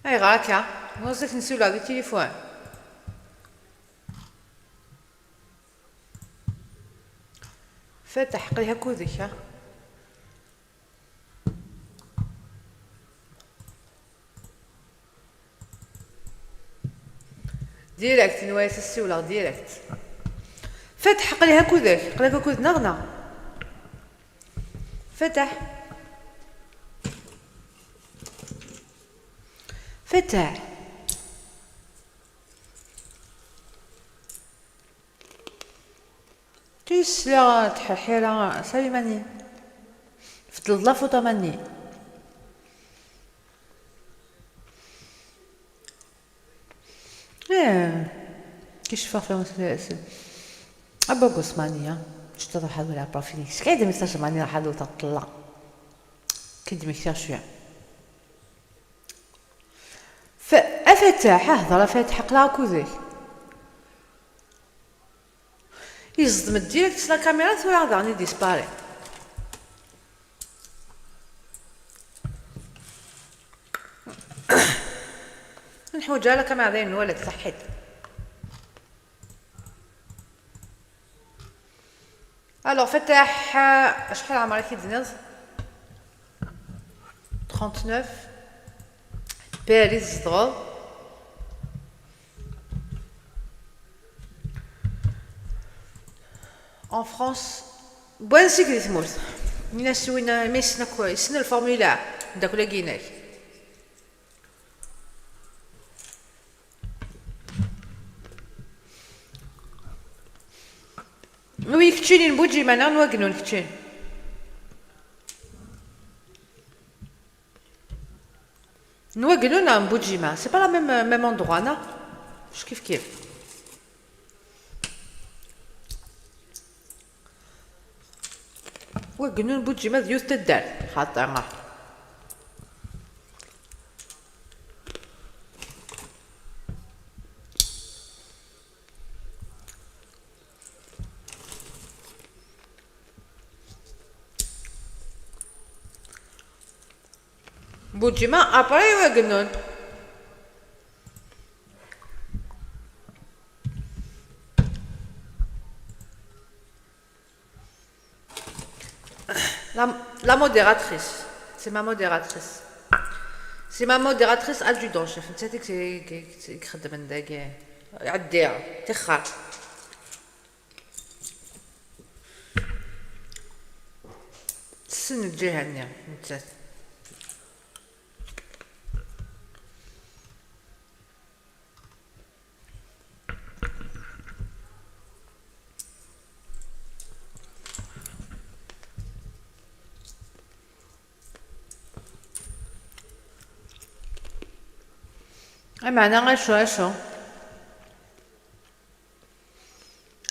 اي غاكا نوزك نسولو على التليفون. فاتح قليها كودك ها. direct نوايا السولة direct. فتح قليها كودك قليها كود نغنى. فتح فتح تيسلا تححيرة سالي ماني فضل لا فوطا ماني. ايه كيش فا ابا قسمانية شتا راح ولا بروفيلي شكاية ميساج ماني راح تطلع كدمي كثير شوية. فأفتح هضر فاتح قلا كوزيك يصدم direct la caméra ثورا غادي disparaît. نحوج على كاميرا داين ولا صحيت. alors فتح شحال عمرك دنيز؟ 39 باريس زدغو. En France بوانسيك دي تمورت الناس وين ما يسنا يسنا ال formulaire داك ولا كيناك. oui كتشيني نبوجي معنا نواكنون كتشين. نواكنون نبوجي c'est pas la même endroit نا مش كيف كيف. وقنون بوجي ما ديوث تدار خاطر بوجيما après وقنون. La modératrice, c'est ma modératrice. C'est ma modératrice adjudant-chef. انت كيخدم عندك عديها تخر. السن الجهة انت. معنا شو اشو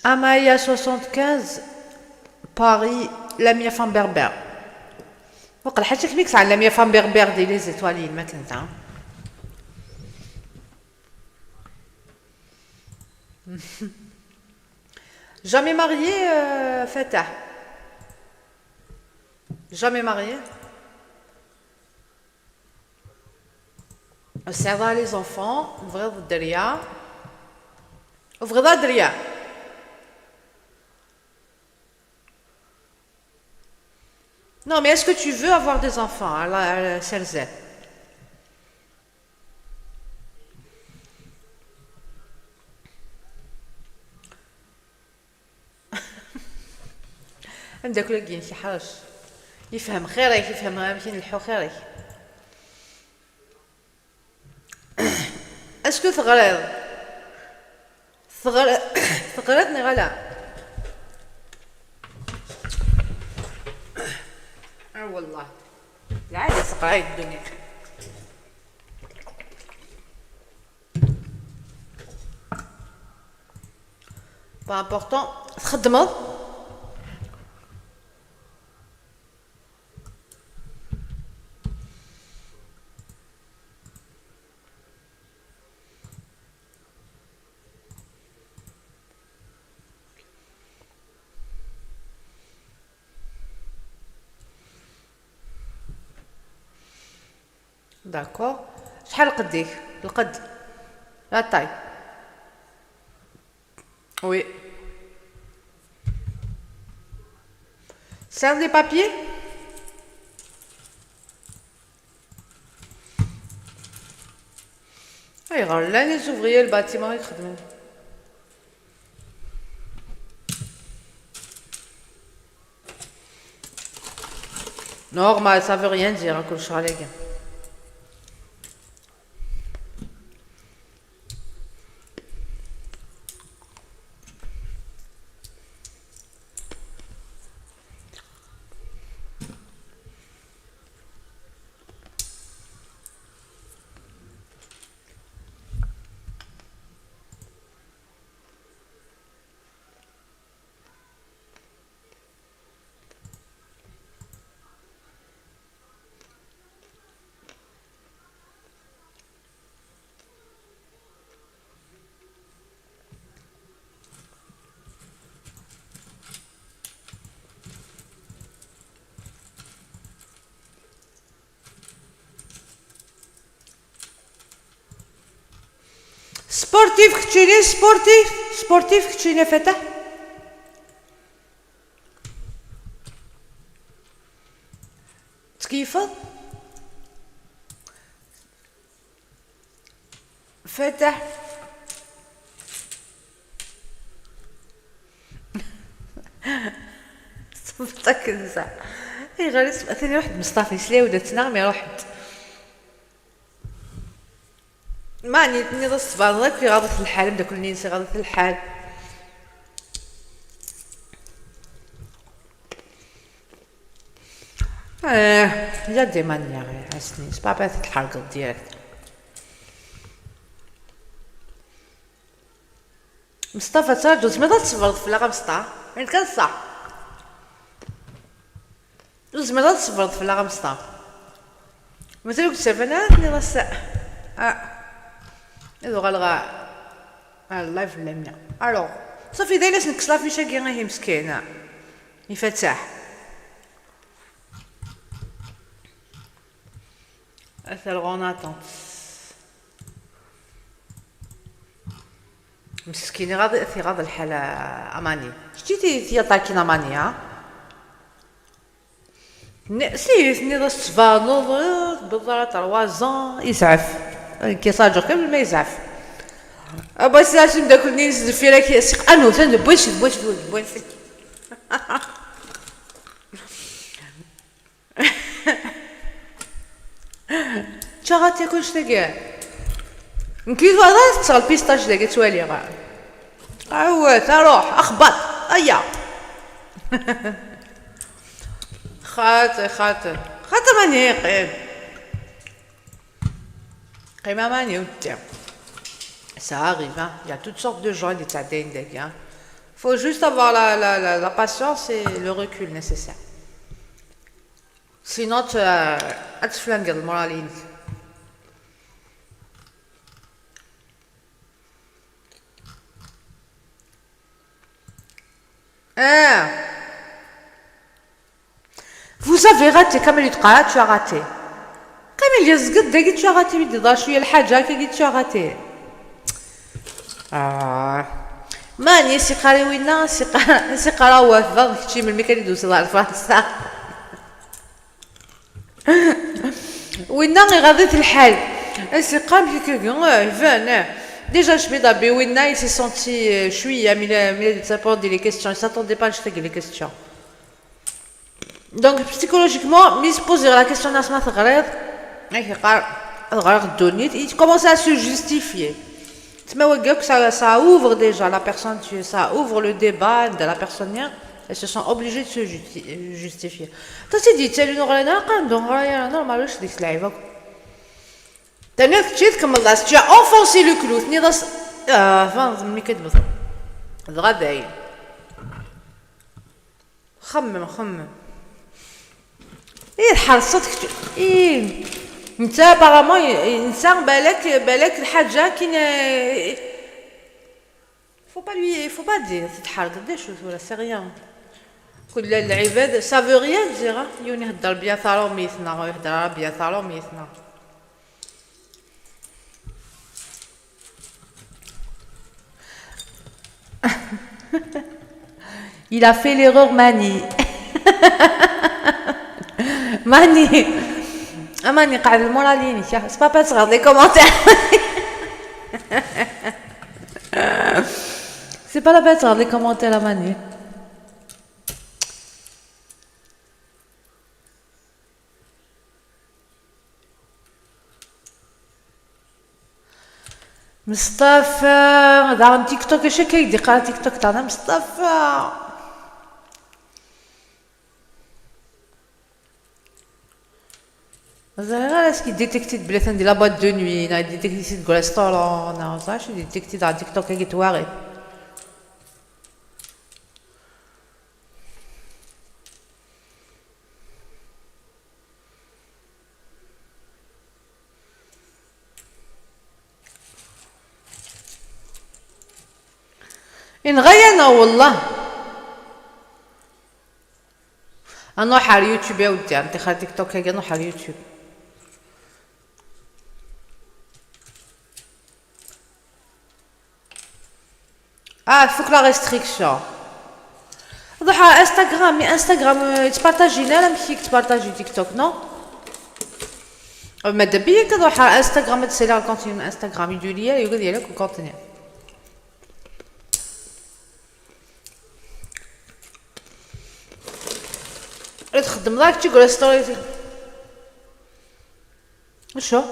Amaya 75 Paris Lamia femme berbère. وقال حاجة كميكس على Lamia femme berbère دي les étoiles ما كنت. Jamais marié Fatah. Jamais marié. Ça va les enfants, بغيض الدريا بغيض الدريا. Non, mais est-ce que tu veux avoir des enfants à la CLZ? عندك لقين شي حاج يفهم خيرك يفهم يمكن نلحو خيرك. est-ce que تغريض تغريضني غلا؟ والله العادة سقرايت الدنيا. pas important تخدمض d'accord. شحال قديك القد la taille؟ oui سير les papiers. اي غير لا les ouvriers ال bâtiment يخدموا. normal ça veut rien dire كلشي عليك. sportif كتشيني sportif sportif كتشيني فتح. تكيفض فتح. تيك توك نسا اي غير ثاني واحد مصطفى يسلاو ولا تنغمي روحت ماني نض الصباط في غاضة الحال بدا كل نينسي غاضة الحال. Il y a des manières, c'est pas باه تتحرق direct. مصطفى تراجل زعما تصبر في لا مصطفى يعني كان صح زعما تصبر في لا مصطفى مازال كنت انا ني هذو غالغا اللايف لميا الوغ صافي داير نكس لافيشا كي غير مسكينه يفتح اثر en attente مسكينه غاضي في غاض الحالة اماني شتي تي طاكين اماني ها سي ني تفانوض بالضرا 3 زون يزعف كي صاجر كامل ما يزعف ابا ساش نبدا كل نيس في راك سيق انو تن بوش بوش بوش تشغات ياكل شتاكي نكيد هذا تصغى البيستاش داك توالي غا عوات اروح اخبط ايا خاطر خاطر خاطر ماني قيم قيمة ماني ودي. Ça arrive, hein. Il y a toutes sortes de gens, des hein. Faut juste avoir la patience et le recul nécessaire. Sinon, tu as le moral. Ah. Vous avez raté, Kamel tu as raté. Kamel يزقد tu as raté, tu as raté. ماني سي قراوينا سي قراوة فض كشي من الميكاني دوز فرنسا وينا غاضيت الحال سي قام كي فان déjà je vais وينا il s'est senti شوية mais ça pose des questions il s'attendait pas à ce les questions donc psychologiquement mais se poser la question ناس ما تغريض قال غرق الدنيا il commençait à se justifier. Ça ouvre déjà la personne, ça ouvre le débat de la personne, elles se sont obligées de se justifier. Tu dit, tu as enfoncé le clou. انت apparemment انسان بالك بالك الحاجه كاين faut pas lui faut pas dire تتحرق des choses ولا c'est rien كل العباد ça veut rien dire يوني يهضر بيا ثاروميتنا يهضر بيا ثاروميتنا. Il a fait l'erreur Mani. Mani اماني قاعد الموراليني سي با تصغر les commentaires c'est pas la peine تصغر les commentaires اماني. مصطفى دار تيك توك اش كيدي قرا تيك توك تاعنا مصطفى. زعما est-ce que détecté بلي ثندي la boîte de nuit نا détecté de restaurant نا صح détecté تاع تيك توك كي تواري. إن غينا والله نروح على اليوتيوب يا ودي انت خا تيك توك نروح على اليوتيوب. فوق la restriction روح على انستغرام mais انستغرام تبارطاجي لا ماشي تبارطاجي تيك توك non ماذا بيا كتروح على انستغرام تسالي ال contenu من انستغرام يدير ليا يقول ديالك ال contenu. تخدم لاك تقول story. شو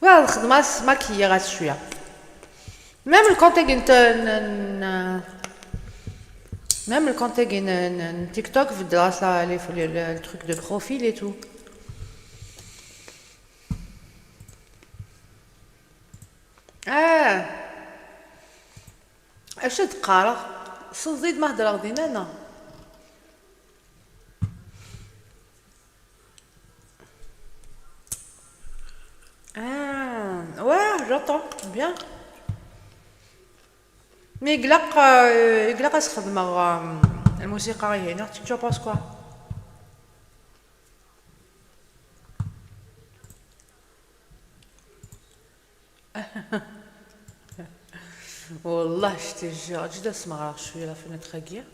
واه الخدمة maquiller غاس شوية. même ال compte même ال compte TikTok في الدراسة les trucs de profil et tout. اش تقرا صديد ما هضر غدينا انا. Ouais, j'entends bien. Mais يقلق يقلق استخدم الموسيقى هنا. Tu penses quoi؟ والله je te jure جدا اسمع شويه la fenêtre كيا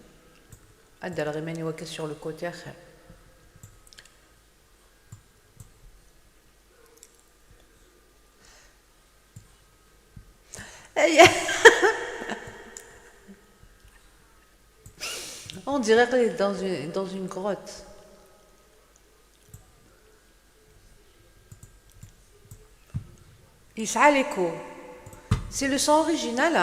ادر غيماني وكا sur le côté اخر. On dirait qu'elle est dans une grotte. يسعى l'écho. C'est le son original.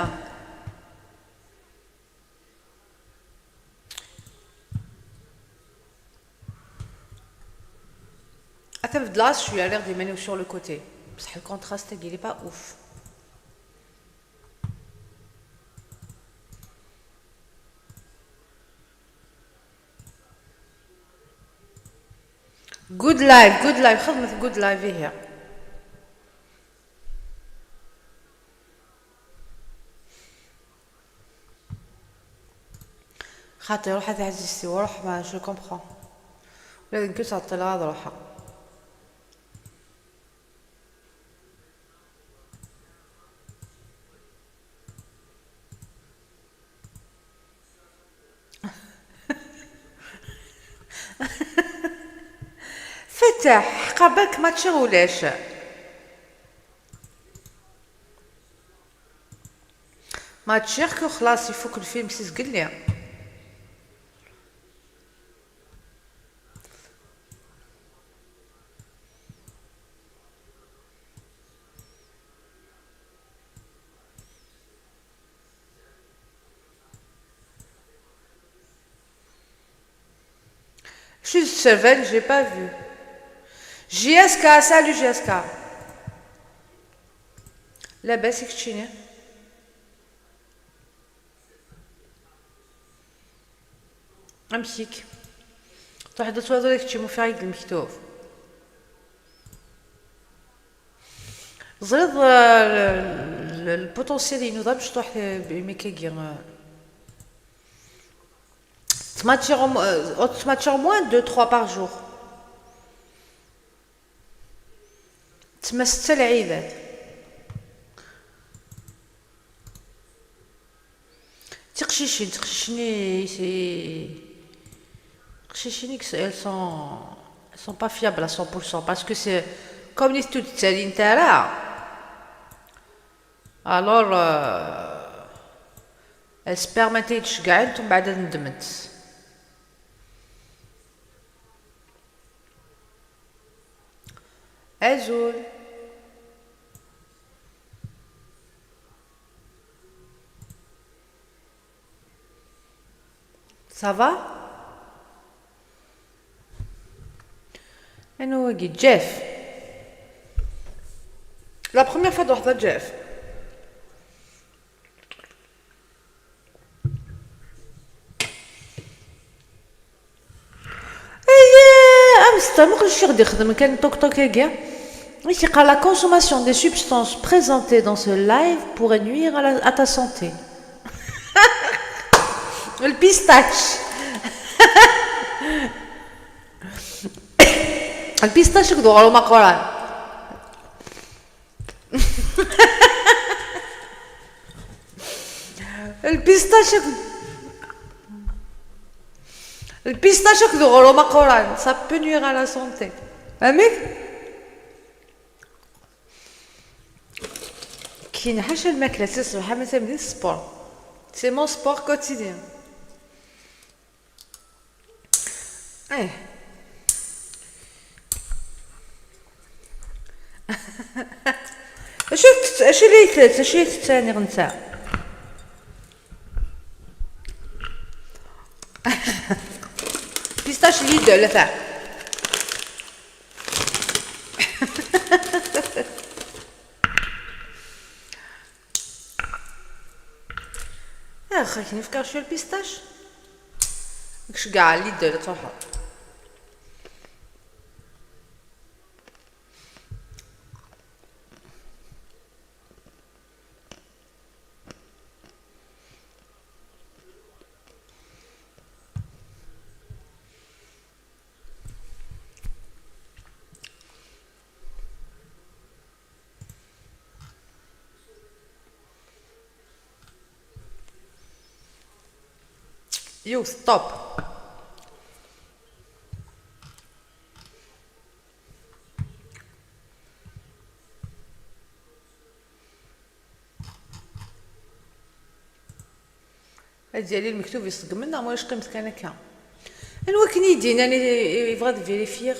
Attends, là, je suis à l'air des menus sur le côté. Parce que le contraste, il est pas ouf. Good life, good life. خدمة good life هي. خاطر روح عزيزتي وروح ما je comprends. ولازم كنت تعطي هذا روحها. فتح قبلك ما تشغولاش. ما تشيخ خلاص يفك الفيلم سيزقلي. Juste Seven, j'ai pas vu. JSK, salut JSK. لاباس كتشيني. امسك. تروح تتواضع لك شي مفاعل المكتوب. زريض ال potentiel ينوض باش تروح بميكاكي. تماتشير moins 2 3 par jour. تما 6 العيدات. تقشيشين تقشيشيني c'est تقشيشيني elles sont pas fiables à 100% parce que c'est comme les toutes تالين تاع alors elles se permettaient تشقعت ومن بعد ندمت. Azul. Ça va؟ أنا واقي جيف. La première fois de جيف. إيه أمس ما كنتش غادي يخدم كان توك توك كاع. La consommation des substances présentées dans ce live pourrait nuire à ta santé. Le pistache. Le pistache كدور ما قران. ال pistache ال pistache كدور ما قران. Ça peut nuire à la santé. أميك؟ كاين حاجة الماكلة الصباح مثلا من ال sport. C'est mon sport quotidien. ايه اش اش اللي اش اللي تتاني غنتا pistache Lidl ثا اخا كي نفكر شويه ال pistache كش كاع Lidl تروح. يو stop. ديالي المكتوب يصدق منا ما قيمت كان هكا انا كني يدينا يبغى vérifier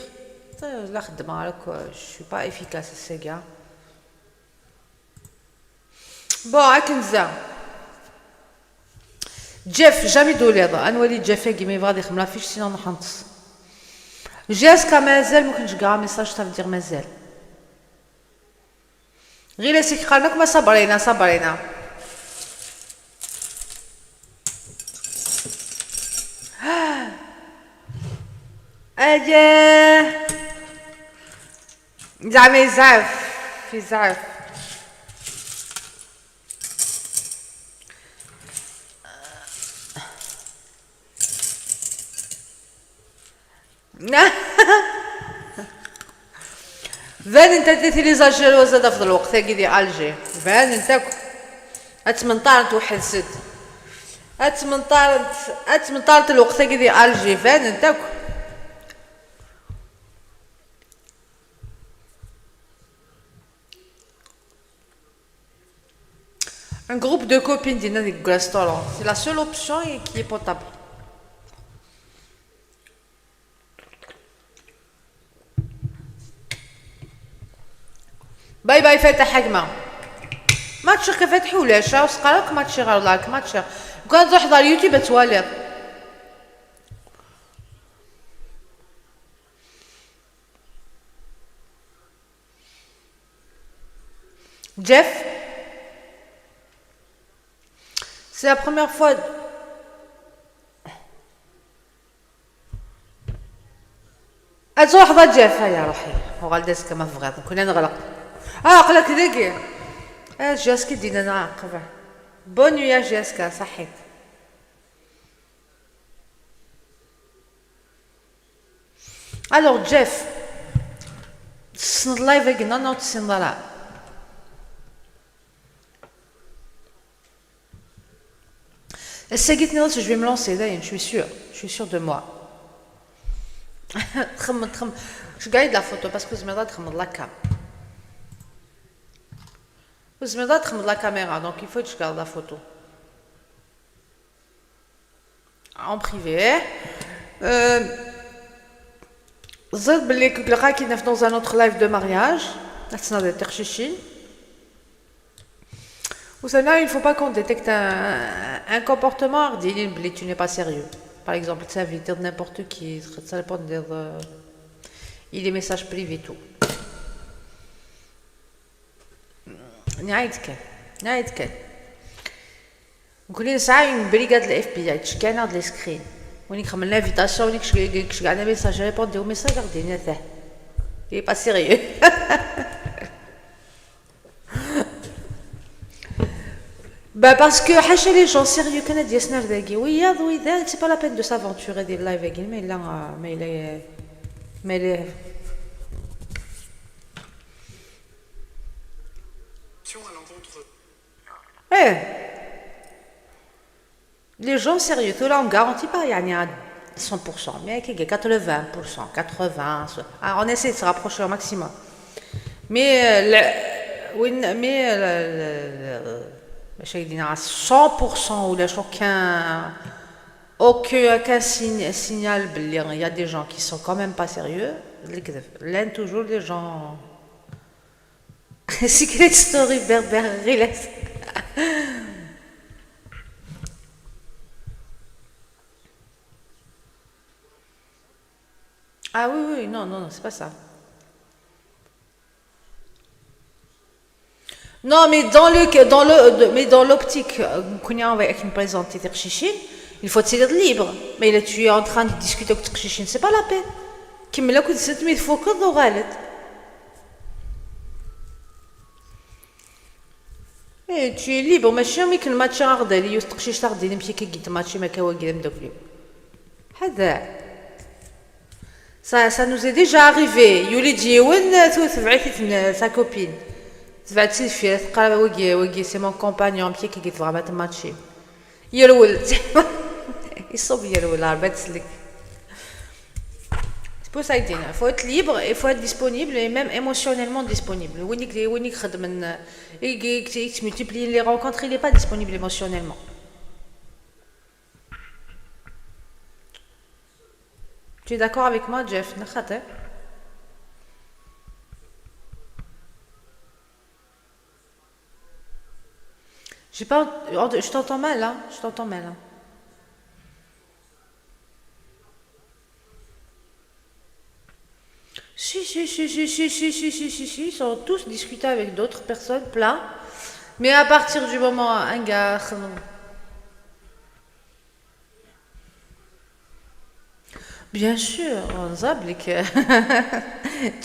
لا خدمه راك je suis pas efficace الساقه. bon هاك جيف jamais دوليض نولي جيف كي ما يبغى يخدم l'affiche sinon نحنطس جاسكا مازال ممكن كاع message ça veut dire مازال غير سيك قالك ما صبرينا صبرينا. اجا زعما يزعف يزعف. فان انت تلاتي les Algérois زاد في الوقت ثاقي دي Alger فان انت اتمنطارنت وحد سد اتمنطارنت اتمنطارنت الوقت ثاقي دي Alger فان انت. Un groupe de copines dîner des restaurants, c'est la seule option qui est potable. باي باي فاتح حكمة ما تشيخ كفتح ولاش وسقالك ما تشيخ لاك ما تشيخ كان تروح دار يوتيوب توالي. جيف c'est la première fois. تروح ضد جيف يا روحي وغالديس كما فغاد كنا نغلق قالك ذاك جاسكي دينا نعاقبه bonne nuit يا جاسكا صحيت. alors جيف تسند live قلنا نو تسند لا الساقيت نوت je vais me lancer داين je suis sûre, je suis sûre de moi. تخمم تخمم je garde la photo parce que زميرة تخمم la cam زميرة تخمم la caméra donc il faut que je garde la photo en privé. زاد بلي كلقا كي في dans un autre live de mariage تسنى تخشيشين وسنة il faut pas qu'on détecte un comportement ديالي بلي tu n'es pas sérieux. Par exemple t'inviter n'importe qui ça répond il est messages privés tout. نعيد كان نعيد كان نقول ساعة une brigade ال FBI تشكانا les screens ونيك خمل l'invitation ونيك كاع message répondre aux messages ديالنا ثاه il est pas sérieux. Bah parce que حاشا les gens sérieux كان ديال سنار داكي ويا oui c'est pas la peine de s'aventurer des live again mais là mais les mais les eh les gens sérieux tout là on garantit pas يعني à 100% mais 80% 80 on essaie de se rapprocher au maximum mais oui mais ماشي دينا 100% ولا aucun Aucun signal, il y a des gens qui sont quand même pas sérieux. L'un toujours les gens. Secret story berbère, relax. Ah oui, oui, non, non, non, c'est pas ça. Non, mais dans l'optique, qu'on présente il faut être libre. Mais là, tu es en train de discuter avec Tchichine, c'est pas la peine. Qui me l'a coûté 7 000 fois que Et tu es libre, mais je suis que le match a ardali, ou Tchichine ardali, mais qui est match, mais qui est هذا ça nous est déjà arrivé. يولي ديون تبعث sa copine. تبعث في قال وكي وكي c'est mon compagnon بيك كي تبغى تماتشي. يرول يصب يرول عربات تسلك. C'est pour ça qu'il faut être libre, il faut être disponible et même émotionnellement disponible. وينك خدم multiplie les rencontres, il n'est pas disponible émotionnellement. Tu es d'accord avec moi, Jeff? J'ai pas, je t'entends mal, hein? Je t'entends mal. Hein. Si, si, si, si, si, si, si, si, si, si, ils sont tous discutés avec d'autres personnes, plein. Mais à partir du moment, un gars... Bien sûr, on zablik.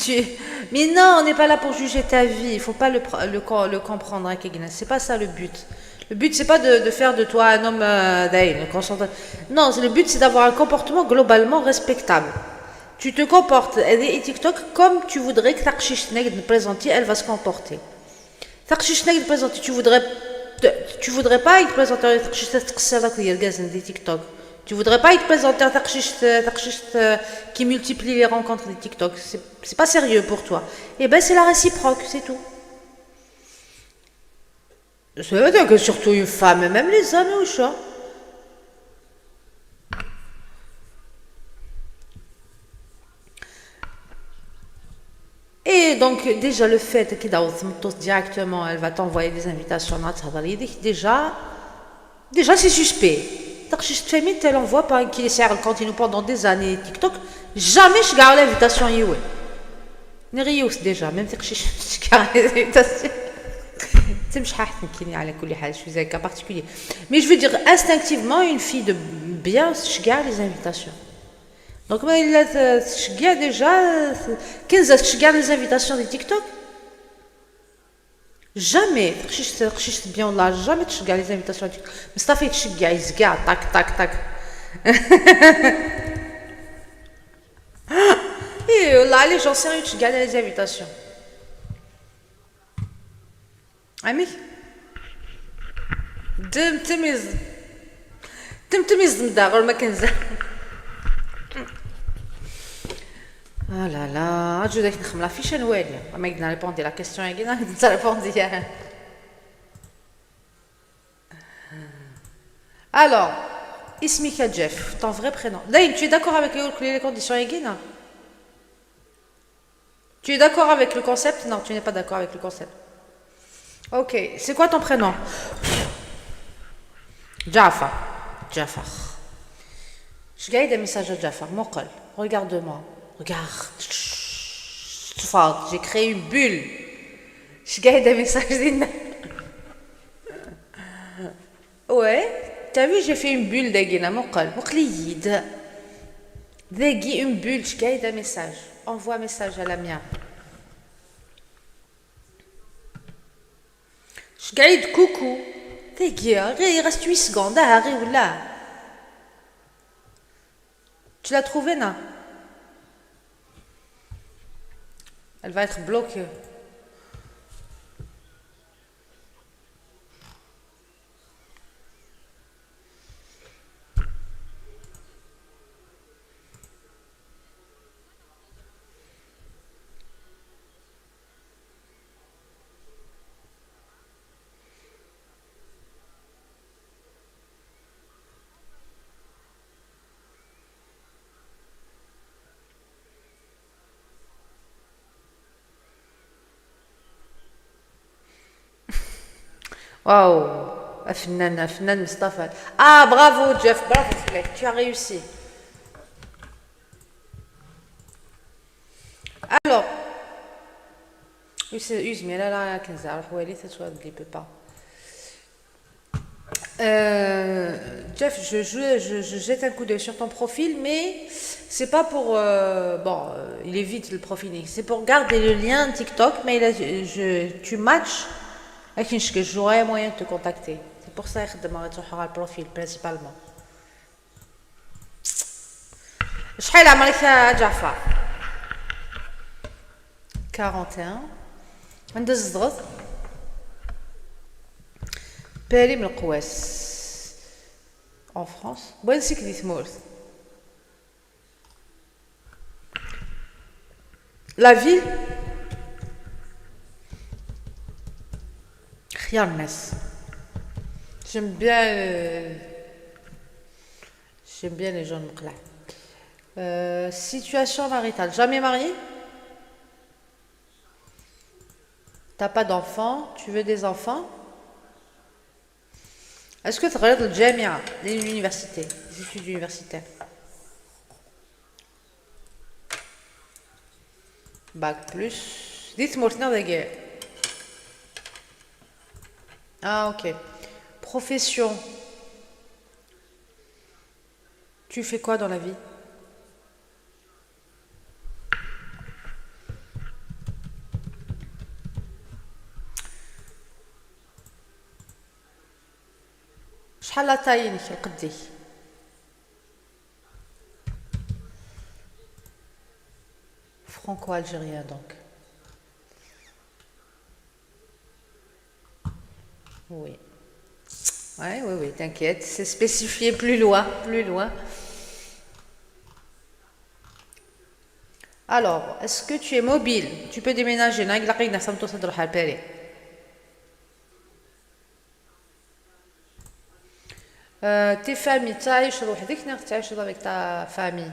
Tu... Mais non, on n'est pas là pour juger ta vie. Il faut pas le comprendre, hein, Kegna. C'est pas ça le but. Le but, c'est pas de faire de toi un homme Non, le but, c'est d'avoir un comportement globalement respectable. Tu te comportes, et TikTok, comme tu voudrais que Taqchichnek te présente, elle va se comporter. Taqchichnek te présente, tu voudrais pas être présenter TikTok. Tu voudrais pas être présenter un Taqchicht qui multiplie les rencontres des TikTok. C'est pas sérieux pour toi. Eh ben, c'est la réciproque, c'est tout. Ça veut dire que surtout une femme, même les hommes ou chat. Et donc, déjà, le fait qu'il directement, elle va t'envoyer des invitations, déjà, c'est suspect. Elle envoie pas qu'il essaie le continue pendant des années TikTok, jamais je garde l'invitation. Nerius déjà, même si je garde l'invitation. Je suis un cas particulier. Mais je veux dire, instinctivement, une fille de bien, je garde les invitations. Donc, je garde déjà, 15 je garde les invitations de TikTok. Jamais, je bien là, jamais tu gardes les invitations. Mais ça fait que tu gardes, tac, tac, tac. Et là, les gens sérieux, tu gardes les invitations. Ami? دم تميز تم تميز مداغ ما كنزل. Ah là là, je vais نخدم la fiche نوالي ما يقدر répondre la question يقدر répondre. Alors, Ismika Jeff, ton vrai prénom. D'ailleurs, tu es d'accord avec les conditions Yegina? Tu es d'accord avec le concept? Non, tu n'es pas d'accord avec le concept. Ok, c'est quoi ton prénom? Jafar. Jafar. Je gagne des messages à Jafar. Mokol, regarde-moi. Regarde. J'ai créé une bulle. Je gagne des messages. Ouais. T'as vu, j'ai fait une bulle d'Aguina. Mokol. Moklid. Dagui, une bulle. Je gagne des messages. Envoie un message à la mienne. Je gagne coucou. Il reste 8 secondes. Arrive là. Tu l'as trouvé, non? Elle va être bloquée. Waouh, Afnan, Afnan Mustafa. Ah, bravo Jeff, bravo Fleck, tu as réussi. Alors, pas. Jeff, je jette un coup d'œil sur ton profil, mais c'est pas pour. Bon, il est vite le profil, c'est pour garder le lien TikTok, mais là, tu matches. J'aurais moyen de te contacter. C'est pour ça que je demande le profil principalement. شحال عمرك يا جعفر؟ 41. عند الزغط باري من القواس en France. وين سكني ثمورث؟ La ville خيار الناس. J'aime bien les gens de Mqla. Situation maritale. Jamais marié? T'as pas d'enfants? Tu veux des enfants? Est-ce que tu regardes le Jamia, l'université, les études universitaires? Bac plus. Dites-moi, Ah, ok. Profession. Tu fais quoi dans la vie? شحال la taille القدي؟ Franco-algérien donc. Oui. Ouais, oui, t'inquiète, c'est spécifié plus loin, plus loin. Alors, est-ce que tu es mobile? Tu peux déménager. Tes familles, تعيش لوحدك تعيش avec ta famille.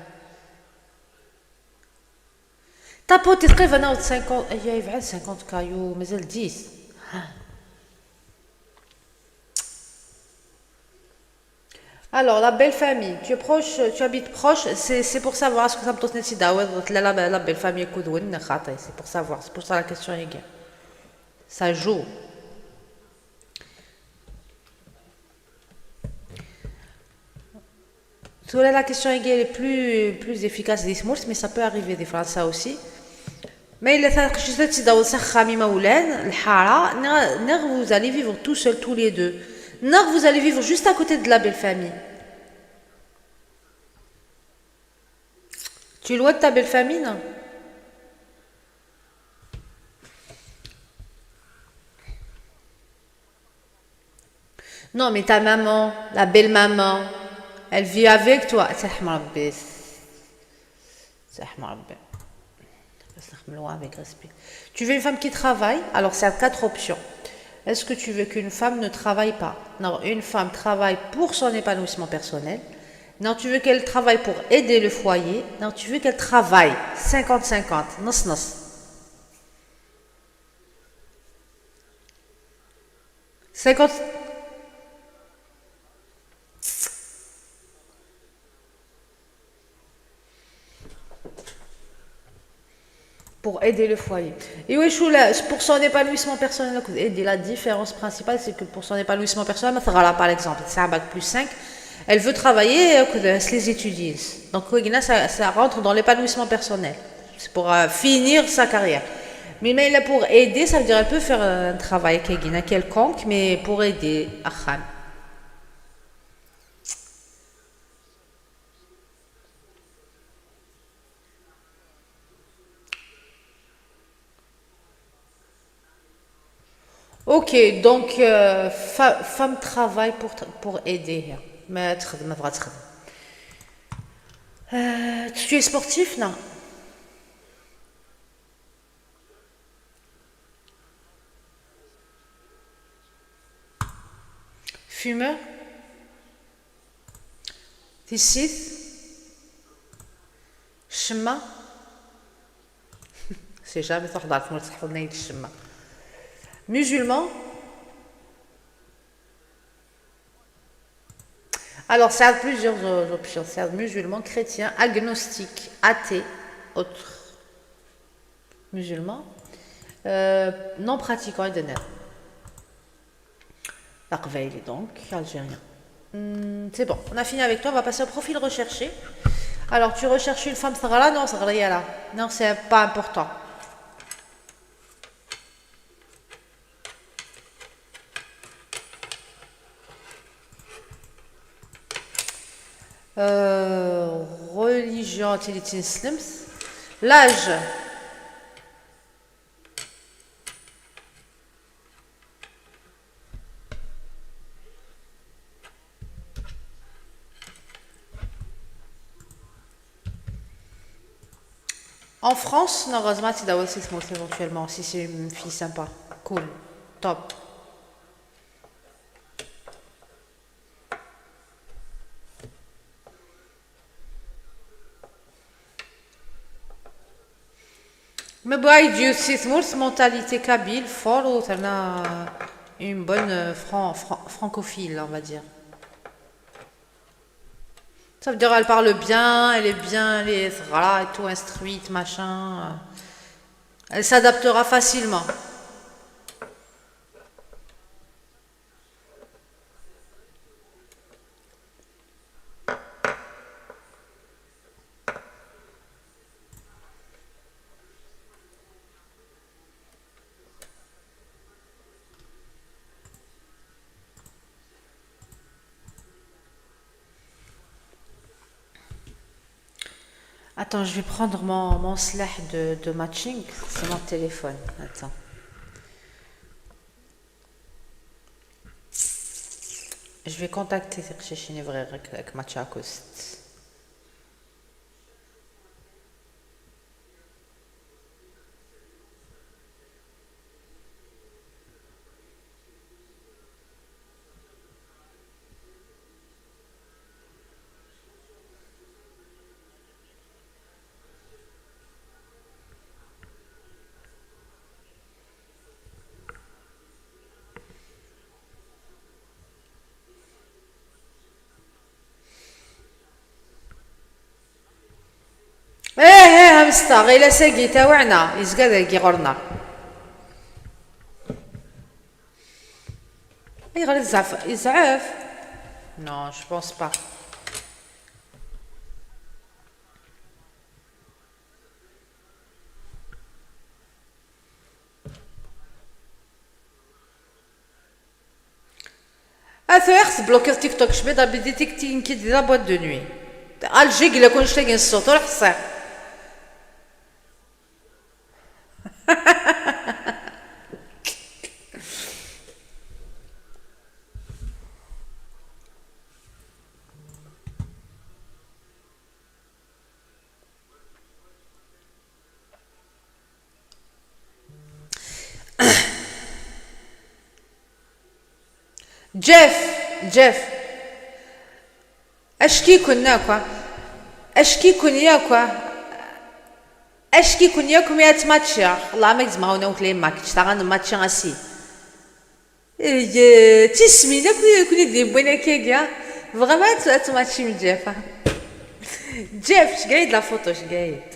Ta pote تقريبا 50 هي 50 كايو مازال 10. Alors, la belle famille, tu es proche, tu habites proche, c'est pour savoir ce que ça me la belle famille, c'est pour savoir, c'est pour ça la question est. Ça joue. La question est plus efficace des mais ça peut arriver des fois ça aussi. Mais vous allez vivre tout seul tous les deux. Non, vous allez vivre juste à côté de la belle famille. Tu es loin de ta belle famille, non? Non, mais ta maman, la belle maman, elle vit avec toi. Avec respect. Tu veux une femme qui travaille? Alors, c'est à 4 options. Est-ce que tu veux qu'une femme ne travaille pas? Non, une femme travaille pour son épanouissement personnel. Non, tu veux qu'elle travaille pour aider le foyer. Non, tu veux qu'elle travaille 50-50. Nos, nos. 50. Pour aider le foyer. Et oui, pour son épanouissement personnel, et la différence principale, c'est que pour son épanouissement personnel, par exemple, c'est un bac plus 5, elle veut travailler, les étudier. Donc, ça rentre dans l'épanouissement personnel. C'est pour finir sa carrière. Mais là, pour aider, ça veut dire qu'elle peut faire un travail quelconque, mais pour aider, Akham. Ok, donc femme travaille pour aider. Mais tu es sportif, non? Fumeur? Tissit? Chemin? C'est jamais trop tard, le chemin. Musulman? Alors, ça a plusieurs options. C'est musulman, chrétien, agnostique, athée, autre musulman, non pratiquant et Laqbayli donc, algérien. C'est bon, on a fini avec toi, on va passer au profil recherché. Alors, tu recherches une femme là? Non, là. Non, c'est pas important. Religion, l'âge. En France, non, heureusement, tu dois aussi éventuellement, si c'est une fille sympa. Cool, top. Mais bah, Dieu, c'est mentalité kabyle, fort, ou t'en une bonne francophile, on va dire. Ça veut dire elle parle bien, elle est bien, elle est voilà, et tout instruite, machin. Elle s'adaptera facilement. Attends, je vais prendre mon slash de matching. C'est mon téléphone. Attends. Je vais contacter avec Matchakost. ايه همستا غيلا ساقي تاوعنا يزقا كي غرنا اي غير يزعف يزعف. Non, je pense pas. اثو بلوكي تيك توك شبيضه بديتيكتي كي دي لا بواط دو نوي الجيك الا كون شتاقي الصوت روح صير. جيف جيف اشكي كنا كوا اشكي كن ياكوا اشكي كن ياكم يا تماتشا الله ما يزمعونا وكلي ماك تشتغل ماتشا غاسي تسمينا كوني دي بوينا كيكيا فريمون تماتشي من جيف جيف شقايد لا فوتو شقايد.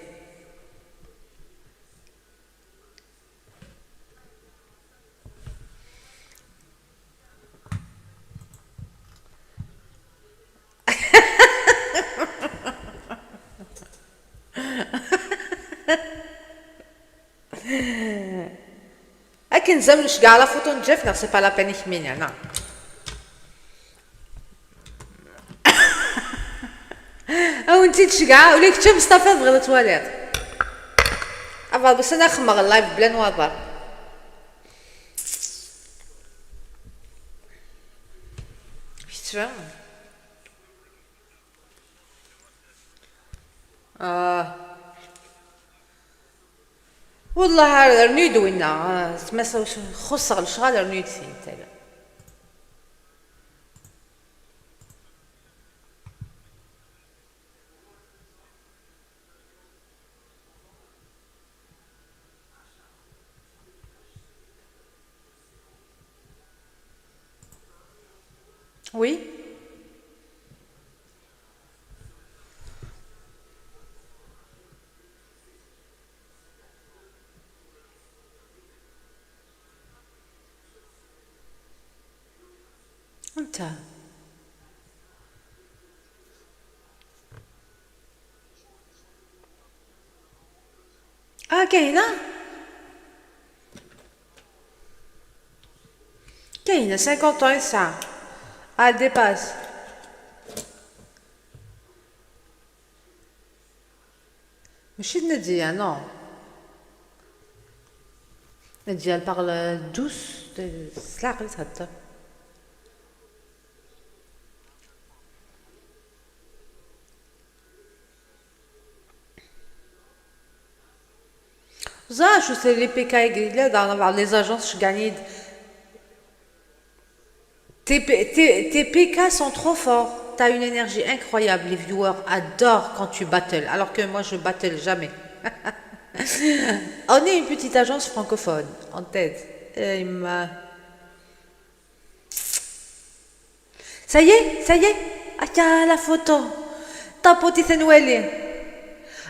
أكن زمن شقا على فوتو جيف نو سي با لا بين يخميني أنا أو انتي تشقع ولا كتب مصطفى بغيت تواليت أفا بس أنا خمغ اللايف بلا نواظر. تفهم؟ آه والله رنيد وينا تما خص الشغل رنيد فين تاع. Oui. انت اه كاينه كاينه 50 ans ça. Ah, elle dépasse. ماشي نادية non. نادية elle parle douce سلاقي تهدر. Ça, je sais, les PK là, dans les agences, je gagnais. Tes PK sont trop forts. T'as une énergie incroyable. Les viewers adorent quand tu battles, alors que moi, je battle jamais. On est une petite agence francophone, en tête. Et il m'a- Ça y est, ça y est. Ah, tiens, la photo. Tapoti Thenweli.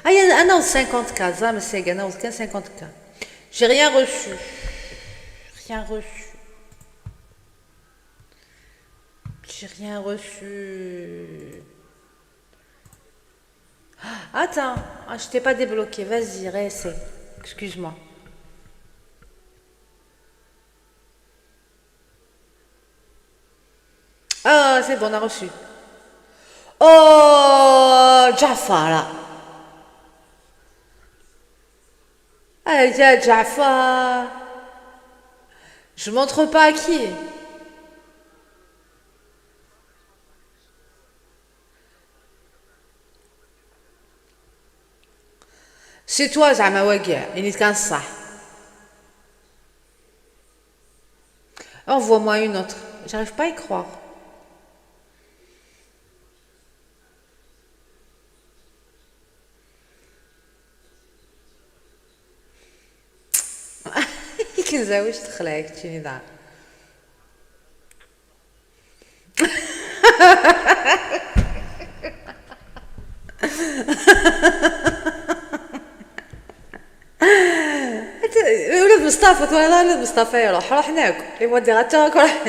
Ah, il y a un an 50K. Ça, mais c'est un an 50K. J'ai rien reçu. Rien reçu. J'ai rien reçu. Attends, ah, je t'ai pas débloqué. Vas-y, réessaie. Excuse-moi. Ah, c'est bon, on a reçu. Oh, Jafar. Là. Ah, ya Jafar. Je montre pas à qui. C'est toi, زعما واقع. يعني كان صح. Envoie-moi une autre. J'arrive pas à y croire. كنزة واش دخلك تشيني دار. ولاد مصطفى توا ولاد مصطفى يروح روح ناكل les modérateurs روح.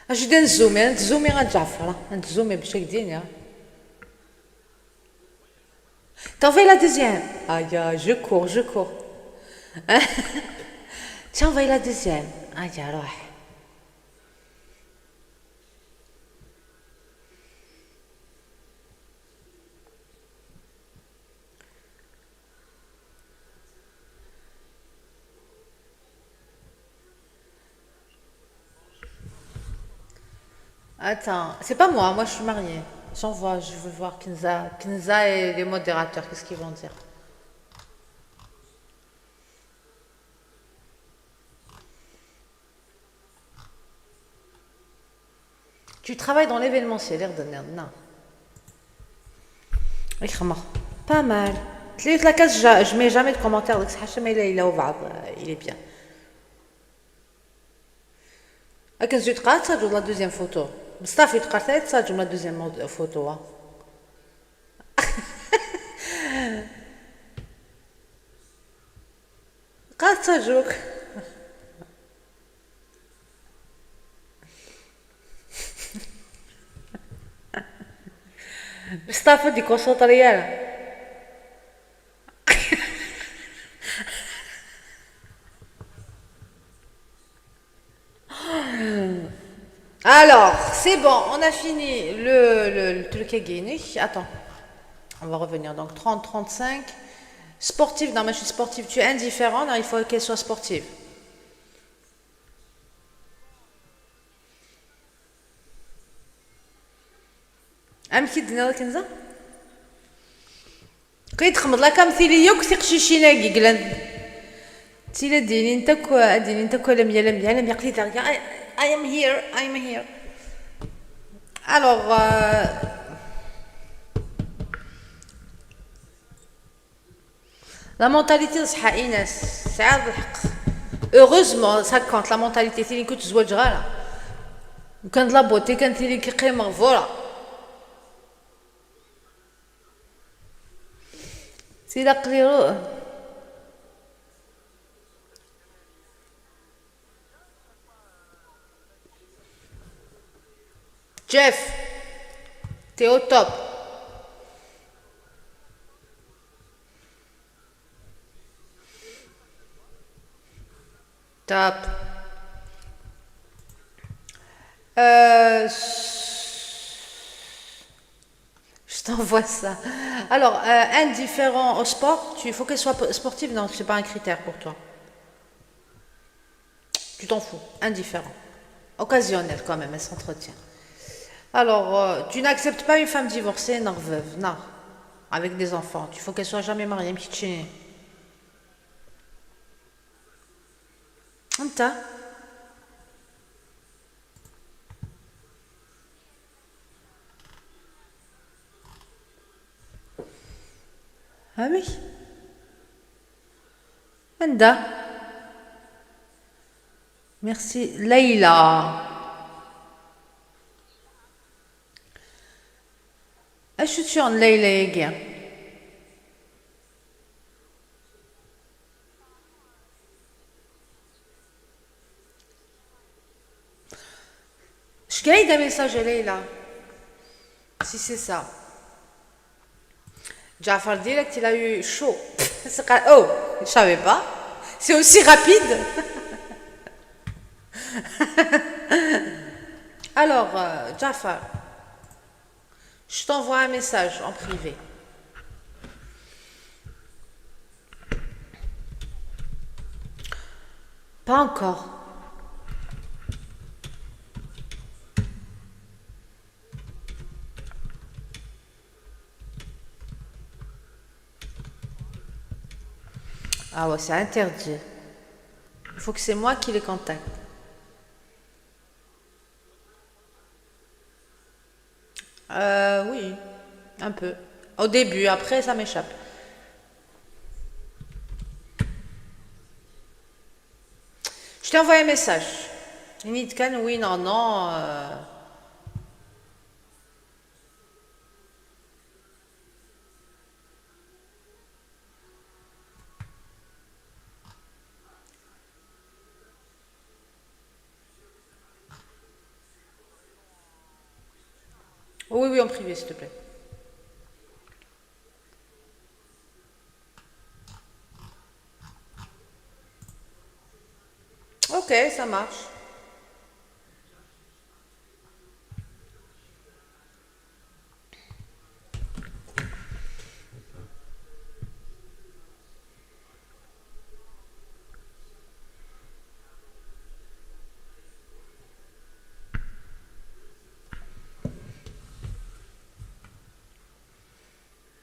اش دا نزومي نتزومي غنجعفر نتزومي باش ديني. T'en fais la deuxième. Aïe, aïe, je cours, je cours. Tiens, envoyé la deuxième. Aïe, روح. Attends, c'est pas moi, moi je suis mariée. J'envoie, je veux voir Kenza. Kenza et les modérateurs, qu'est-ce qu'ils vont dire? Tu travailles dans l'événementiel, l'air de non. Pas mal. La case, je mets jamais de commentaires, donc il il est bien. كنزيد تقرا تسجل la deuxième photo. مصطفى تقرا تسجل la deuxième photo. قرا تسجلك. مصطفى دي كونسونطريال. Alors, c'est bon, on a fini le truc à gagner. Attends, on va revenir. Donc, 30, 35. Sportive, non, mais je suis sportive. Tu es indifférent, non, il faut qu'elle soit sportive. أم كي دينا كنزة؟ كيتخمض لا كامثيلية وكثيق شي كي قلان تيلا ديني انت كو ديني انت كو لم يلم يلم يقلي I am here, I'm here. Alors, la mentalité صحة إيناس ساعات الحق. Heureusement, ça compte la mentalité تيلي كنت تزوج غالا. وكانت la beauté كانت لي كيقيم مغفوره. سيدا قليلو. Jeff, t'es au top. Top. Euh, je t'envoie ça. Alors, indifférent au sport, il faut qu'elle soit sportive. Non, c'est pas un critère pour toi. Tu t'en fous. Indifférent. Occasionnel quand même, elle s'entretient. Alors, tu n'acceptes pas une femme divorcée, non, veuve, non, avec des enfants. Il faut qu'elle soit jamais mariée, une. Anta. Ah oui. Anda. Merci. Leïla. Acu ttuɣ n Layla-agi? Ceyyeɛ-iyi-d un message à Leïla. Si c'est ça. Jafar direct, il a eu chaud. Oh, je savais pas. C'est aussi rapide. Alors, Jafar, je t'envoie un message en privé. Pas encore. Ah ouais, c'est interdit. Il faut que c'est moi qui les contacte. Oui, un peu. Au début, après, ça m'échappe. Je t'ai envoyé un message. Nid kan, oui, non, non. Oui, oui, en privé, s'il te plaît. Ok, ça marche.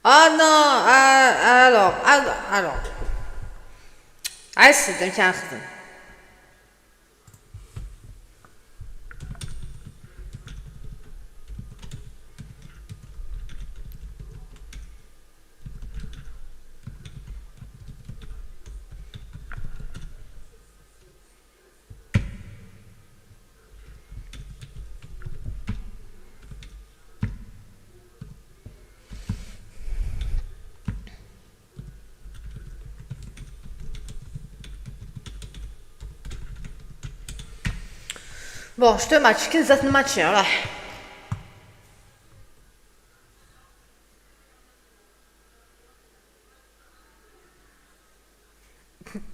Ah non, ah, alors, alors, alors. Ah, c'est un. Bon, je te match. Qu'est-ce que match là?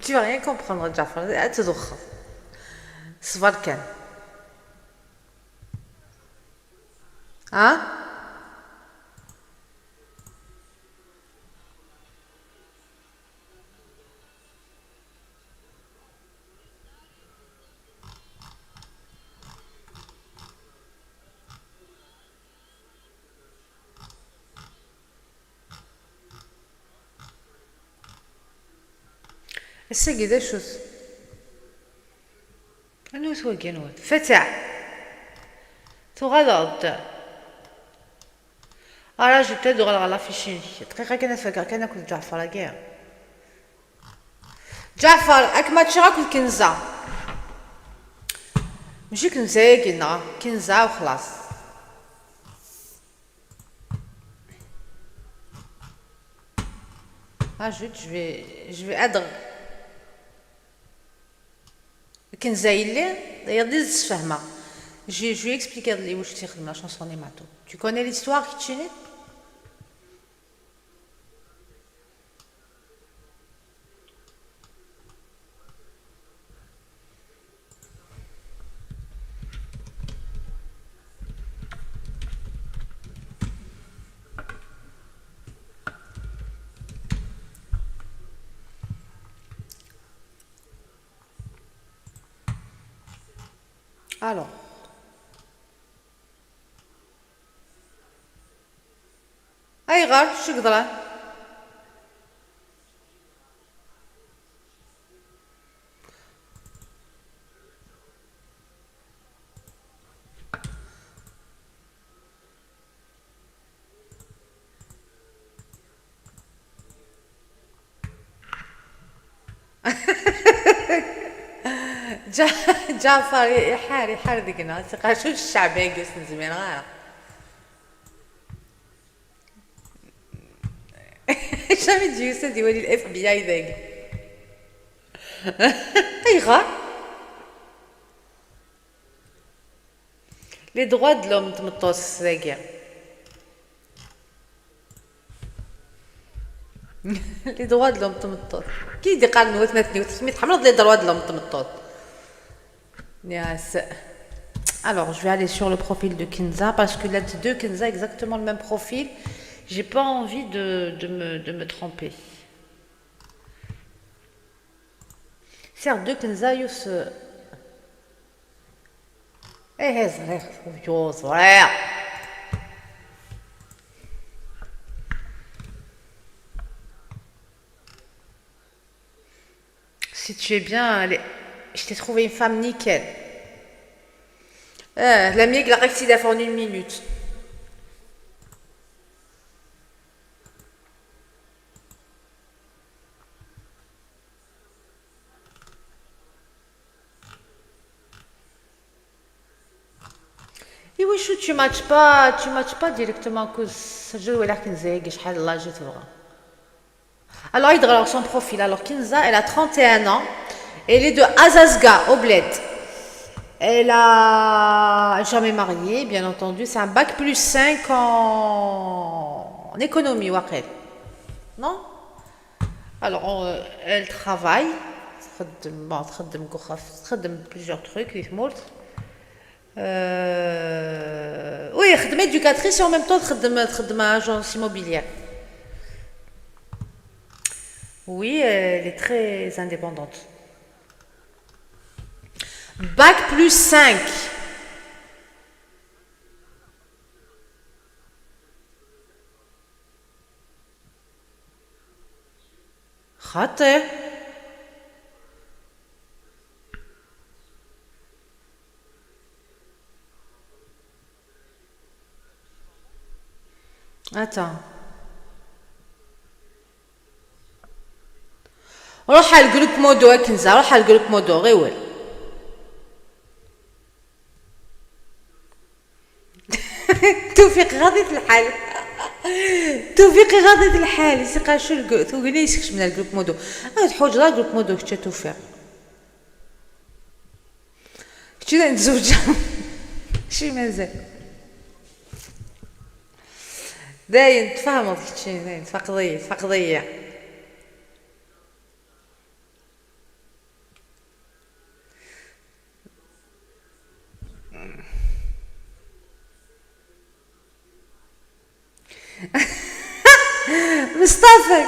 Tu vas rien comprendre, Jafar. تدخل صبر كان ها. الساقي ذا شوت أنا وثواقي نواد فتح تغلط أرا جو تدغل على فيشين دقيقة كان فكر كان كنت جعفر كاع جعفر أك ما تشراك الكنزة. ماشي كنزة كنا كنزة وخلاص. Ah, je vais أدغ كنزة اللي يضيز فهمة. Je lui ai expliqué اللي واش تخدم la chanson Mato. Tu connais l'histoire Kitchine? Alors, أيغر شو قدران؟ جعفر يحار يحار ديكنا شو الشعب يقص زمان غير jamais ديوسا ديوالي الاف بي اي ذاك ايغار les droits de l'homme تمطوس ذاك les droits de l'homme تمطوط كي دي قال نوث نوث تحملض les droits de l'homme تمطوط. Yes. Alors, je vais aller sur le profil de Kenza parce que là, deux Kenza, exactement le même profil. J'ai pas envie de me tromper. Certes, deux Kenza, yus. Eh, si tu es bien, allez. Je t'ai trouvé une femme nickel. La mienne, la rectide en une minute. Et oui, tu matches pas directement cause je vais la Alors, il alors son profil. Alors, Kenza, elle a 31 ans. Elle est de Azazga, au Bled. Elle a jamais marié, bien entendu. C'est un bac plus 5 en économie, Wakel. Non? Alors, elle travaille. Plusieurs trucs. Oui, elle est éducatrice et en même temps, elle est agence immobilière. Oui, elle est très indépendante. Bac plus 5. Raté. Attends. روح على ال groupe مودو كنزة، روح على ال groupe مودو غيول. توفيق غاضي الحال، توفيق غاضي الحال سيقا شو توقني يسكش من ال groupe مودو. تحوج لا groupe مودو كتا توفيق كتا نتزوج شي مازال داين تفهموا كتشي داين تفقضية تفقضية. مصطفى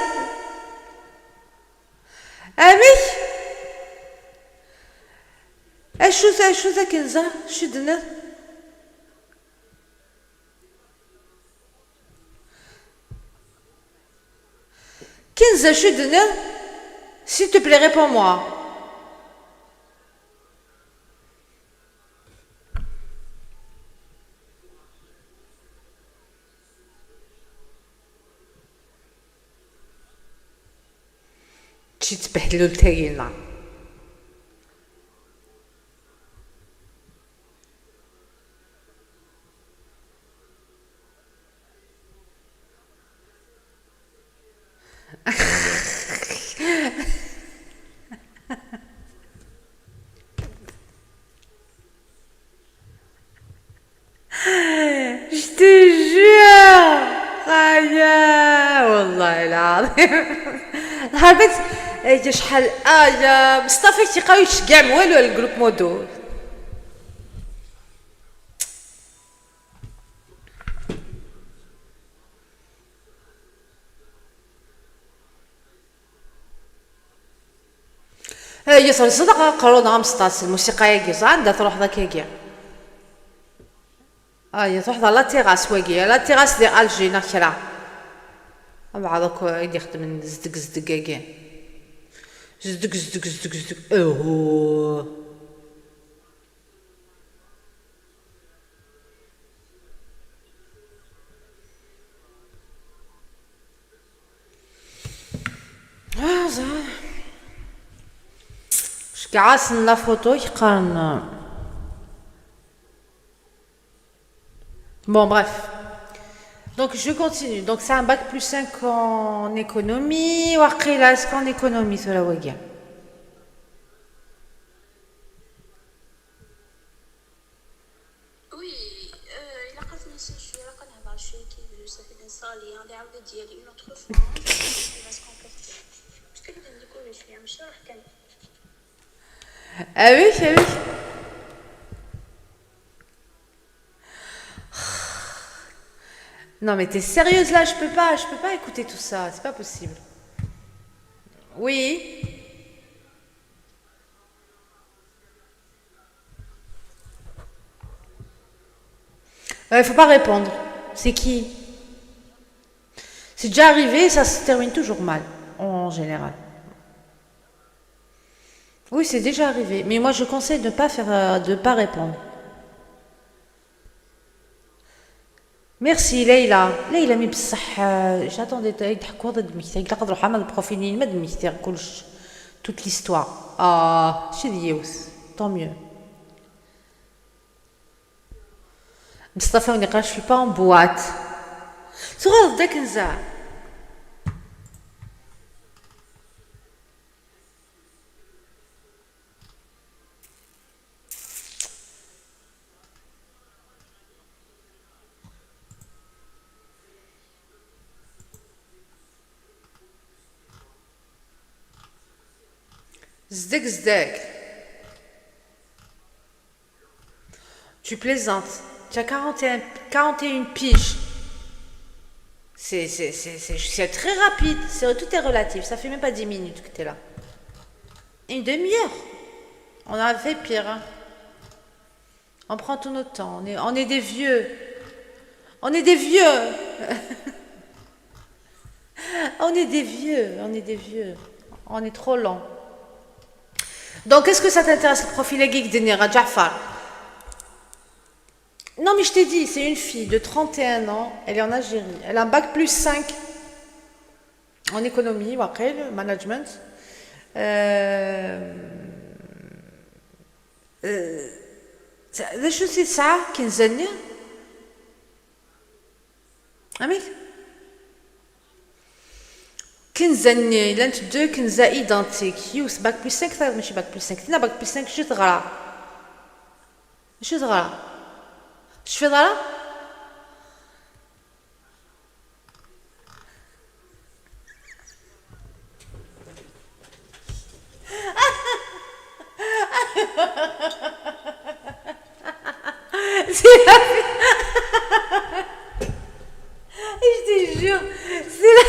أمي أشو ذا كنزة شو دنا كنزة شو دنا s'il te plaît réponds-moi. تبهدلوا لتاينا. العظيم. هربت يا شحال يا مصطفى كيقاو يشكع والو ال groupe مودو. يسر صدق قرونا مصطاس الموسيقى ياكي عندها تروح ذاك ياكي تروح la terrasse واكي la terrasse دي Alger نكرا بعضك يخدم زدق زدق ياكي زدق زدق زدق زدق اوهو. شكعاسن la photo يقارن. Bon, bref. Donc, je continue. Donc, c'est un bac plus 5 en économie. وقيلا est-ce qu'en économie, cela وقع. Oui, الا قاتني شويه راه كنهضر شويه كيف صافي نصالي غادي عاود ديالي une autre fois va se comporter parce que اللي نكون شويه ماشي راح كان. Ah oui, ah oui. Non mais t'es sérieuse là, je peux pas écouter tout ça, c'est pas possible. Oui. Faut pas répondre. C'est qui? C'est déjà arrivé, ça se termine toujours mal, en général. Oui, c'est déjà arrivé. Mais moi, je conseille de pas faire, de pas répondre. Merci Leïla. Leïla mais بصح j'attendais يضحكوا ضد ميكتي قد روح عمل profil ما دميكتي كلش toute l'histoire. Ah, شي ديوس. Tant mieux. مصطفى ونقرا je suis pas en boîte. صغر داك نزع. زدك زدك. Tu plaisantes. Tu as 41 piges. C'est très rapide. Tout est relatif. Ça fait même pas 10 minutes que tu es là. Une demi-heure. On a fait pire. Hein. On prend tout notre temps. On est des vieux. On est des vieux. On est des vieux. On est des vieux. On est trop lent. Donc, est-ce que ça t'intéresse le profil geek de Nera Jafar? Non, mais je t'ai dit, c'est une fille de 31 ans, elle est en Algérie. Elle a un bac plus 5 en économie, ou après, le management. C'est ça qui nous a Amik كنزة لانت deux كنزة identiques يوس bac plus 5 ثلاث ماشي bac plus 5 تنا bac plus 5 شو تغرا شو تغرا شو في C'est la Je te jure, c'est la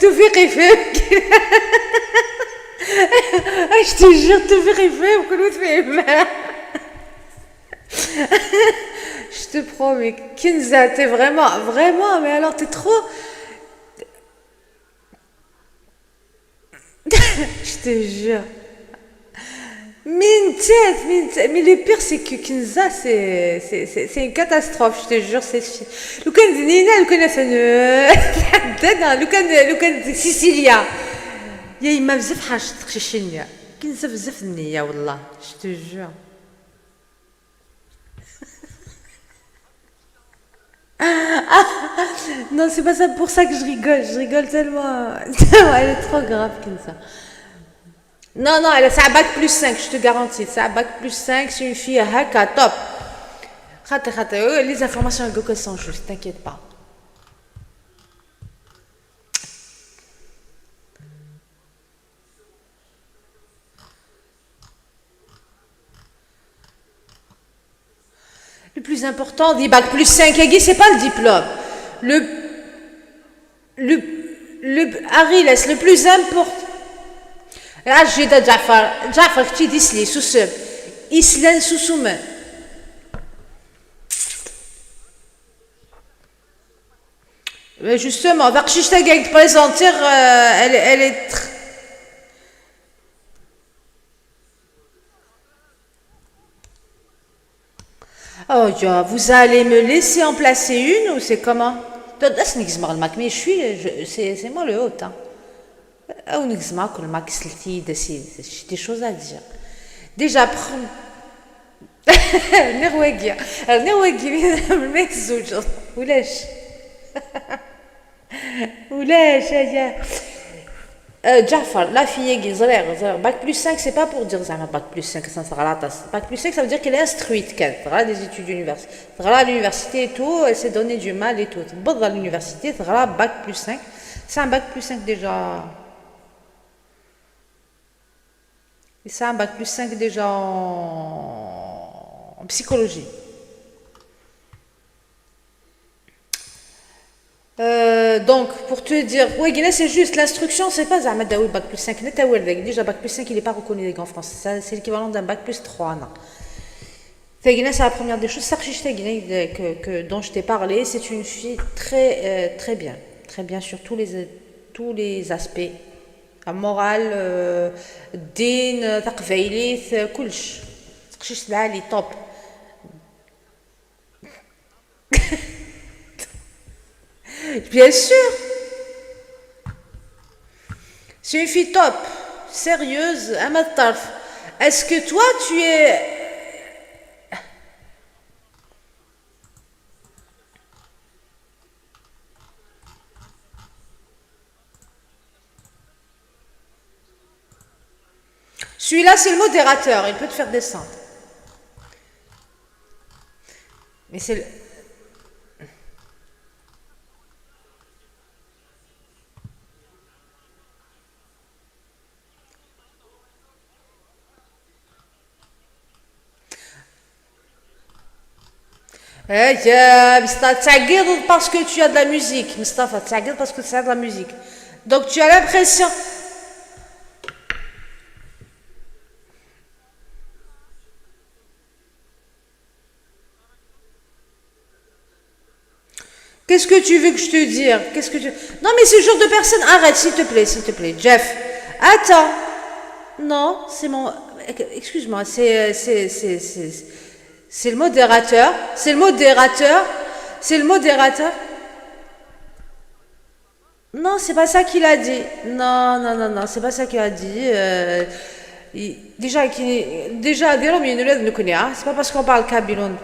توفيق يفهمك. Je te jure, توفيق يفهم كل وتفهم. Je te promets, Kinza, t'es vraiment, vraiment, mais alors t'es trop. Je te jure. Mais une tête, mais le pire c'est que Kinza, c'est une catastrophe, je te jure, cette fille. لو كان نينا لو كان لو كان لو كان سيسيليا يا يما بزاف حاجة تخشيني كنزة بزاف النية والله je te jure. Non, c'est pas ça pour ça que je rigole. Je rigole tellement. Elle est trop grave, Kinza. Non, non, elle a c'est un bac plus 5, je te garantis. C'est un bac plus 5, c'est une fille هكا top. خاطر خاطر les informations Google sont justes, t'inquiète pas. Le plus important, dit bac plus 5, c'est pas le diplôme. Le, Ariles, le plus important. جيدا جعفر جعفر كتي ديسلي سوسم إسلان سوسوم. Mais justement, te présenter, elle est. Oh, vous allez me laisser en placer une ou c'est comment? Mais je suis, c'est moi le hôte. Hein. J'ai des choses à dire. Déjà, نرويجيا نرويجيا ما يتزوج ولاش ولاش يا Jafar, la fille qui bac plus 5, c'est pas pour dire ça, bac plus 5, ça sera bac plus 5, ça veut dire qu'elle est instruite, qu'elle a des études universitaires, à l'université et tout, elle s'est donné du mal et tout. Bon, à l'université, bac plus 5, c'est un bac plus 5 déjà. Et c'est un bac plus 5 déjà en psychologie. Donc, pour te dire, oui, c'est juste, l'instruction, c'est pas زعما bac plus 5, déjà bac plus 5, il n'est pas reconnu en France, c'est l'équivalent d'un bac plus 3, non. C'est la première des choses. Que, dont je t'ai parlé, c'est une fille très, très bien sur tous les aspects. Moral, الدين, تقبايليت, كلش. تقشيش العالي top. Bien sûr. C'est une fille top, sérieuse, un الطرف. Est-ce que toi, tu es. Celui-là, c'est le modérateur, il peut te faire descendre. Mais c'est le. Eh, Mustafa, parce que tu as de la musique. Mustafa, parce que tu as de la musique. Donc tu as l'impression. Qu'est-ce que tu veux que je te dise? Qu'est-ce que tu. Non, mais ce genre de personne, arrête, s'il te plaît, s'il te plaît. Jeff, attends. Non, c'est mon. Excuse-moi, c'est le modérateur. C'est le modérateur. C'est le modérateur. Non, c'est pas ça qu'il a dit. Non, non, non, non, c'est pas ça qu'il a dit. Déjà, déjà, hein. C'est pas parce qu'on parle kabyle.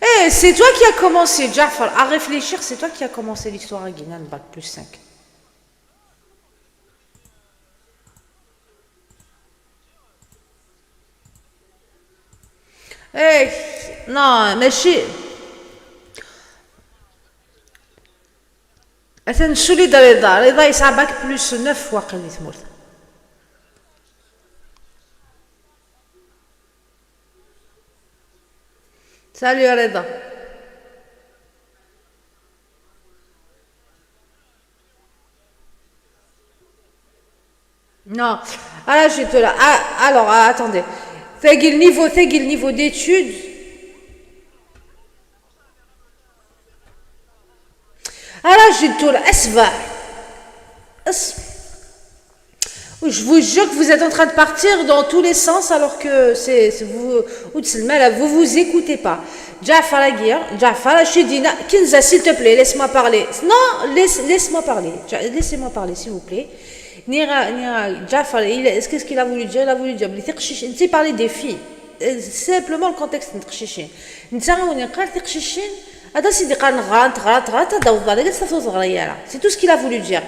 Eh, c'est toi qui as commencé, Jafar, à réfléchir, c'est toi qui as commencé l'histoire à Guinan, bac plus 5. Eh, non, ماشي مثلا نسولي رضا رضا يسعى bac plus 9 واقيلا تموت. Salut Reda. Non. Ah là, je te là. Ah, alors, ah, attendez. le niveau d'études. Ah là, j'ai tout là. أسبع. Je vous jure que vous êtes en train de partir dans tous les sens alors que c'est vous vous vous écoutez pas. Jafar Aguirre, Jafar, je dis, Kinza, s'il te plaît, laisse-moi parler. Non, laisse-moi parler. Laissez-moi parler, s'il vous plaît. Nira, Nira, Jafar, qu'est-ce qu'il a voulu dire? Il a voulu dire, il parlait des filles. Simplement le contexte c'est tout ce qu'il a voulu dire.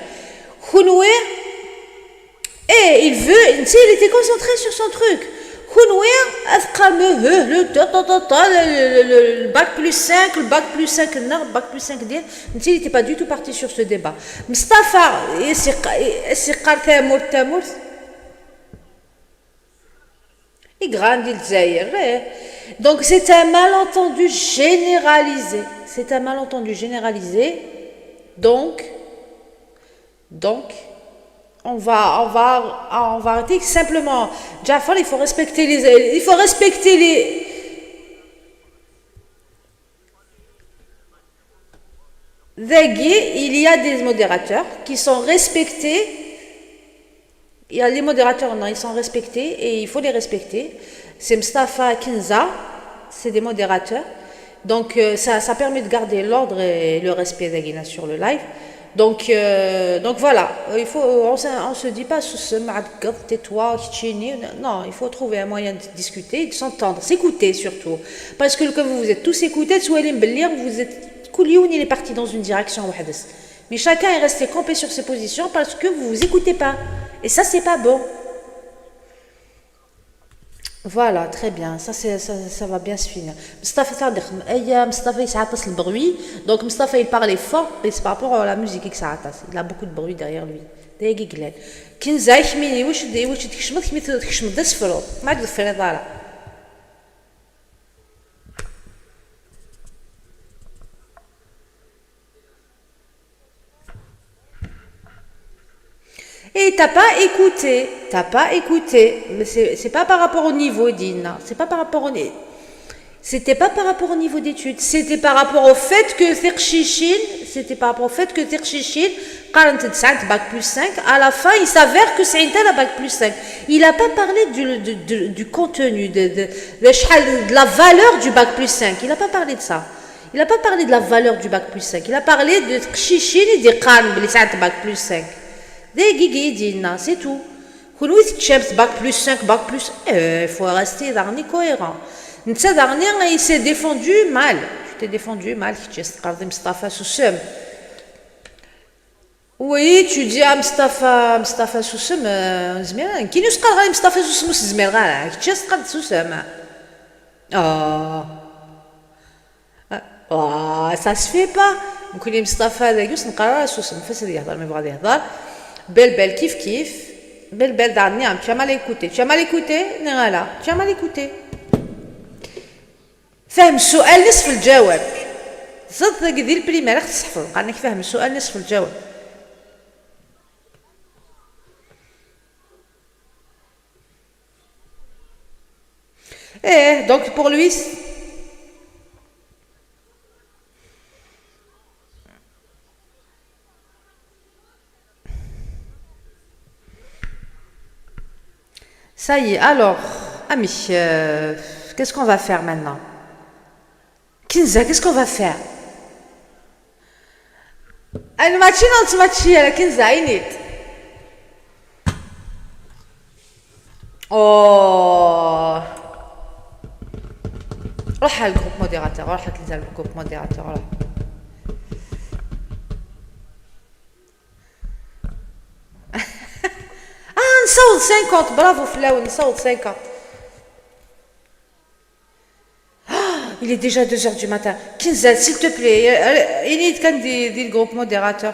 Et il veut, il était concentré sur son truc. Le bac plus 5, le bac plus 5, non, le bac plus 5, il n'était pas du tout parti sur ce débat. Mustafa, donc c'est un malentendu généralisé. C'est un malentendu généralisé. Donc, on va arrêter simplement. Jafar, il faut respecter les, il faut respecter les. Il y a des modérateurs qui sont respectés. Il y a les modérateurs, non, ils sont respectés et il faut les respecter. C'est Mustafa Kinza, c'est des modérateurs. Donc ça permet de garder l'ordre et le respect d'Aguina sur le live. Donc voilà, il faut, on se dit pas tais-toi, non, il faut trouver un moyen de discuter, de s'entendre, s'écouter surtout. Parce que comme vous vous êtes tous écoutés, vous êtes, il est parti dans une direction. Mais chacun est resté campé sur ses positions parce que vous vous écoutez pas. Et ça, c'est pas bon. Voilà, très bien. Ça, ça va bien se finir. Mustafa, il le bruit. Donc, Mustafa, il parlait fort, mais c'est par rapport à la musique que ça. Il a beaucoup de bruit derrière lui. Kinza, et t'as pas écouté, t'as pas écouté. Mais c'est pas par rapport au niveau, Dina. C'est pas par rapport au C'était pas par rapport au niveau d'études. C'était par rapport au fait que Terchichin, c'était par rapport au fait que Terchichin, 45 bac plus 5, à la fin, il s'avère que c'est un bac plus 5. Il n'a pas parlé du contenu, de la valeur du bac plus 5. Il n'a pas parlé de ça. Il n'a pas parlé de la valeur du bac plus 5. Il a parlé de Terchichin et des bac plus 5. Des guigui, c'est tout. Bac plus 5, bac plus. Il faut rester darni cohérent. Il s'est défendu mal. Tu t'es défendu mal. Mustafa Soussem. Oui, tu dis à Mustafa, Mustafa Soussem, qui nous parle Mustafa Soussem, qui Soussem. Oh, ça se fait pas. Mustafa, Soussem, Bel bel kif kif, bel bel darniam, tu as mal écouté, tu as mal écouté, Nirala, tu as mal écouté. فهم السؤال نصف الجواب. صدق ديال البريمير خصك تحفظ، قال لك فهم السؤال نصف الجواب. Eh, donc pour lui, ça y est, alors, ami, qu'est-ce qu'on va faire maintenant? Kinza, qu'est-ce qu'on va faire? أنا ماشي نوت ماشي على كنزة عينيت. أوه روح على ال groupe modérateur، روح كنزة ال groupe modérateur، روح. نصوت 50 برافو فلاون نصوت 50. Il est déjà 2h du matin. Kinza, s'il te plaît, il est quand des groupe modérateur.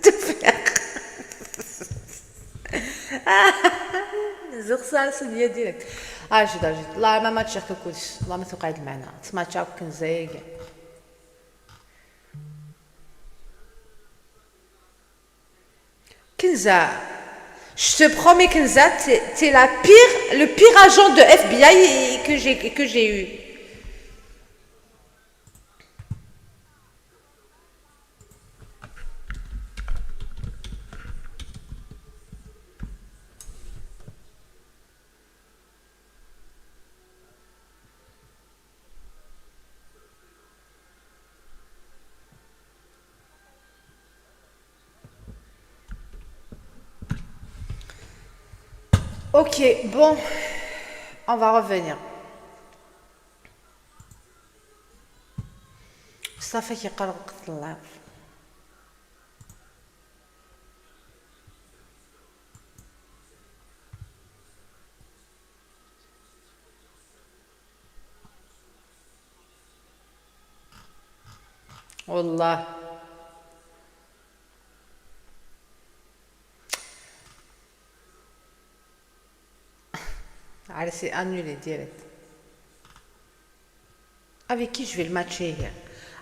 Te faire. زغسال سديا ديريكت. جد جد لا ما ماتش كوكوش لا ما تقعد معنا تسمع كنزة. Kenza, je te promets Kenza, t'es la pire, le pire agent de FBI que j'ai eu. Ok, bon, on va revenir. مصطفى كيقرا وقت ال live. والله Allez, c'est annulé direct. Avec qui je vais le matcher hier?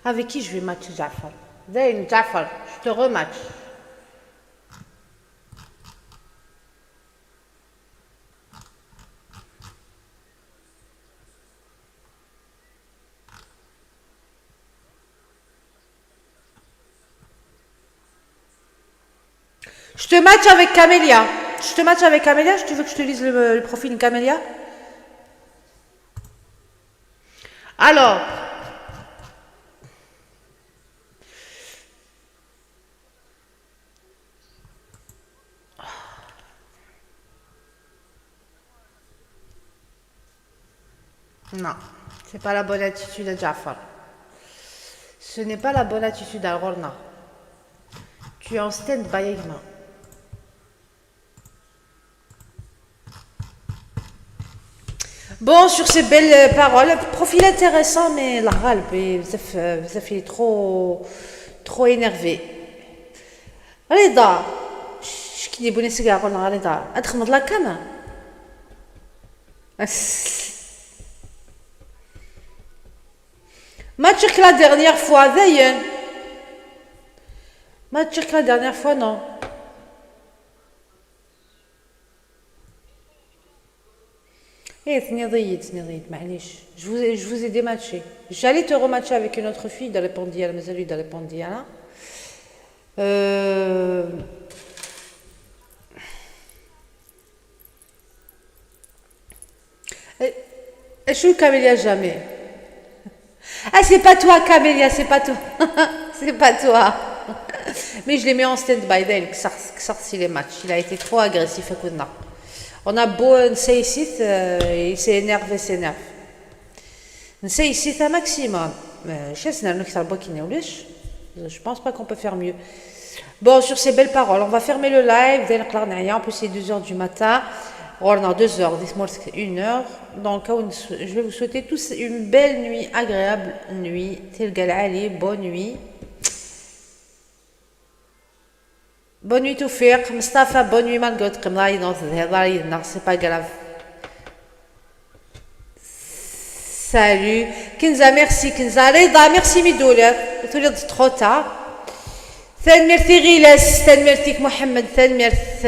Avec qui je vais matcher Jafar? Zayn, Jafar, je te rematch. Je te match avec Camélia. Je te match avec Camélia. Tu veux que je te lise le profil de Camélia? Alors, non, c'est pas la bonne attitude à Jafar. Ce n'est pas la bonne attitude à Rorna. Tu es en stand-by avec moi. Bon, sur ces belles paroles, profil intéressant, mais la râle, ça fait trop, trop énervé. رضا شكي بوني سيغار رضا ادخل la cam. Match que la dernière fois, d'ailleurs. Match que la dernière fois, non. Eh, تنيضيد معليش. Je vous ai dématché. J'allais te rematcher avec une autre fille dans les Pandiana, mais lui dans les Pandiana. Je suis Camélia jamais. Ah, c'est pas toi, Camélia, c'est pas toi. C'est pas toi. Mais je l'ai mis en stand-by, sorti les matchs. Il a été trop agressif à Koudna. On a beau نسيسيت, il s'est énervé, s'énerve. نسيسيت un maximum. Je pense pas qu'on peut faire mieux. Bon, sur ces belles paroles, on va fermer le live. En plus, c'est 2h du matin. Oh non, 2h, dites-moi, c'est 1h. Dans le cas où je vais vous souhaiter tous une belle nuit, agréable nuit. Tirga lɛali, bonne nuit. Bonne nuit Toufik, Mustafa, bonne nuit malgré non, c'est pas grave. Salut. Kenza, merci Kenza. Reda, merci Midoula. تولد trop tard. ثانميرتي غيلاس، ثانميرتيك محمد، ثانميرت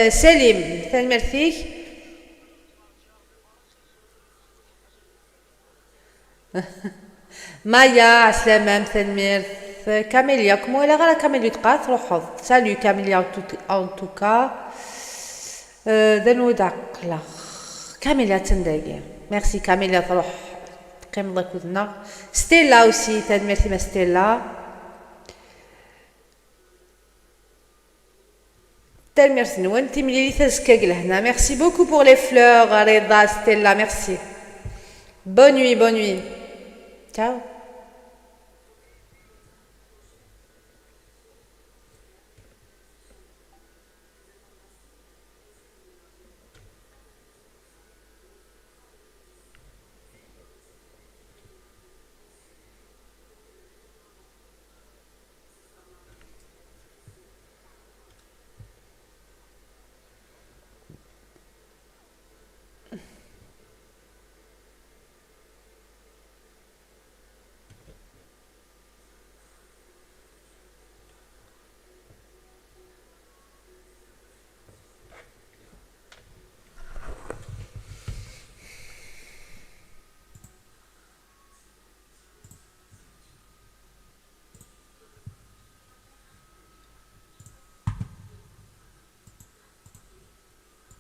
سليم، ثانميرتيك. مايا عسلامة ثانميرت كاميليا كمو إلا غير كاميليا تقا تروحض. Salut كاميليا en tout cas. دانو عقلا كاميليا تنداقي. Merci كاميليا تروح تقيم الله كودنا. ستيلا aussi ثانميرتي ما ستيلا. تنميرت نون تيملي تزكاك لهنا. Merci beaucoup pour les fleurs رضا ستيلا merci. Bonne nuit, bonne nuit. Ciao.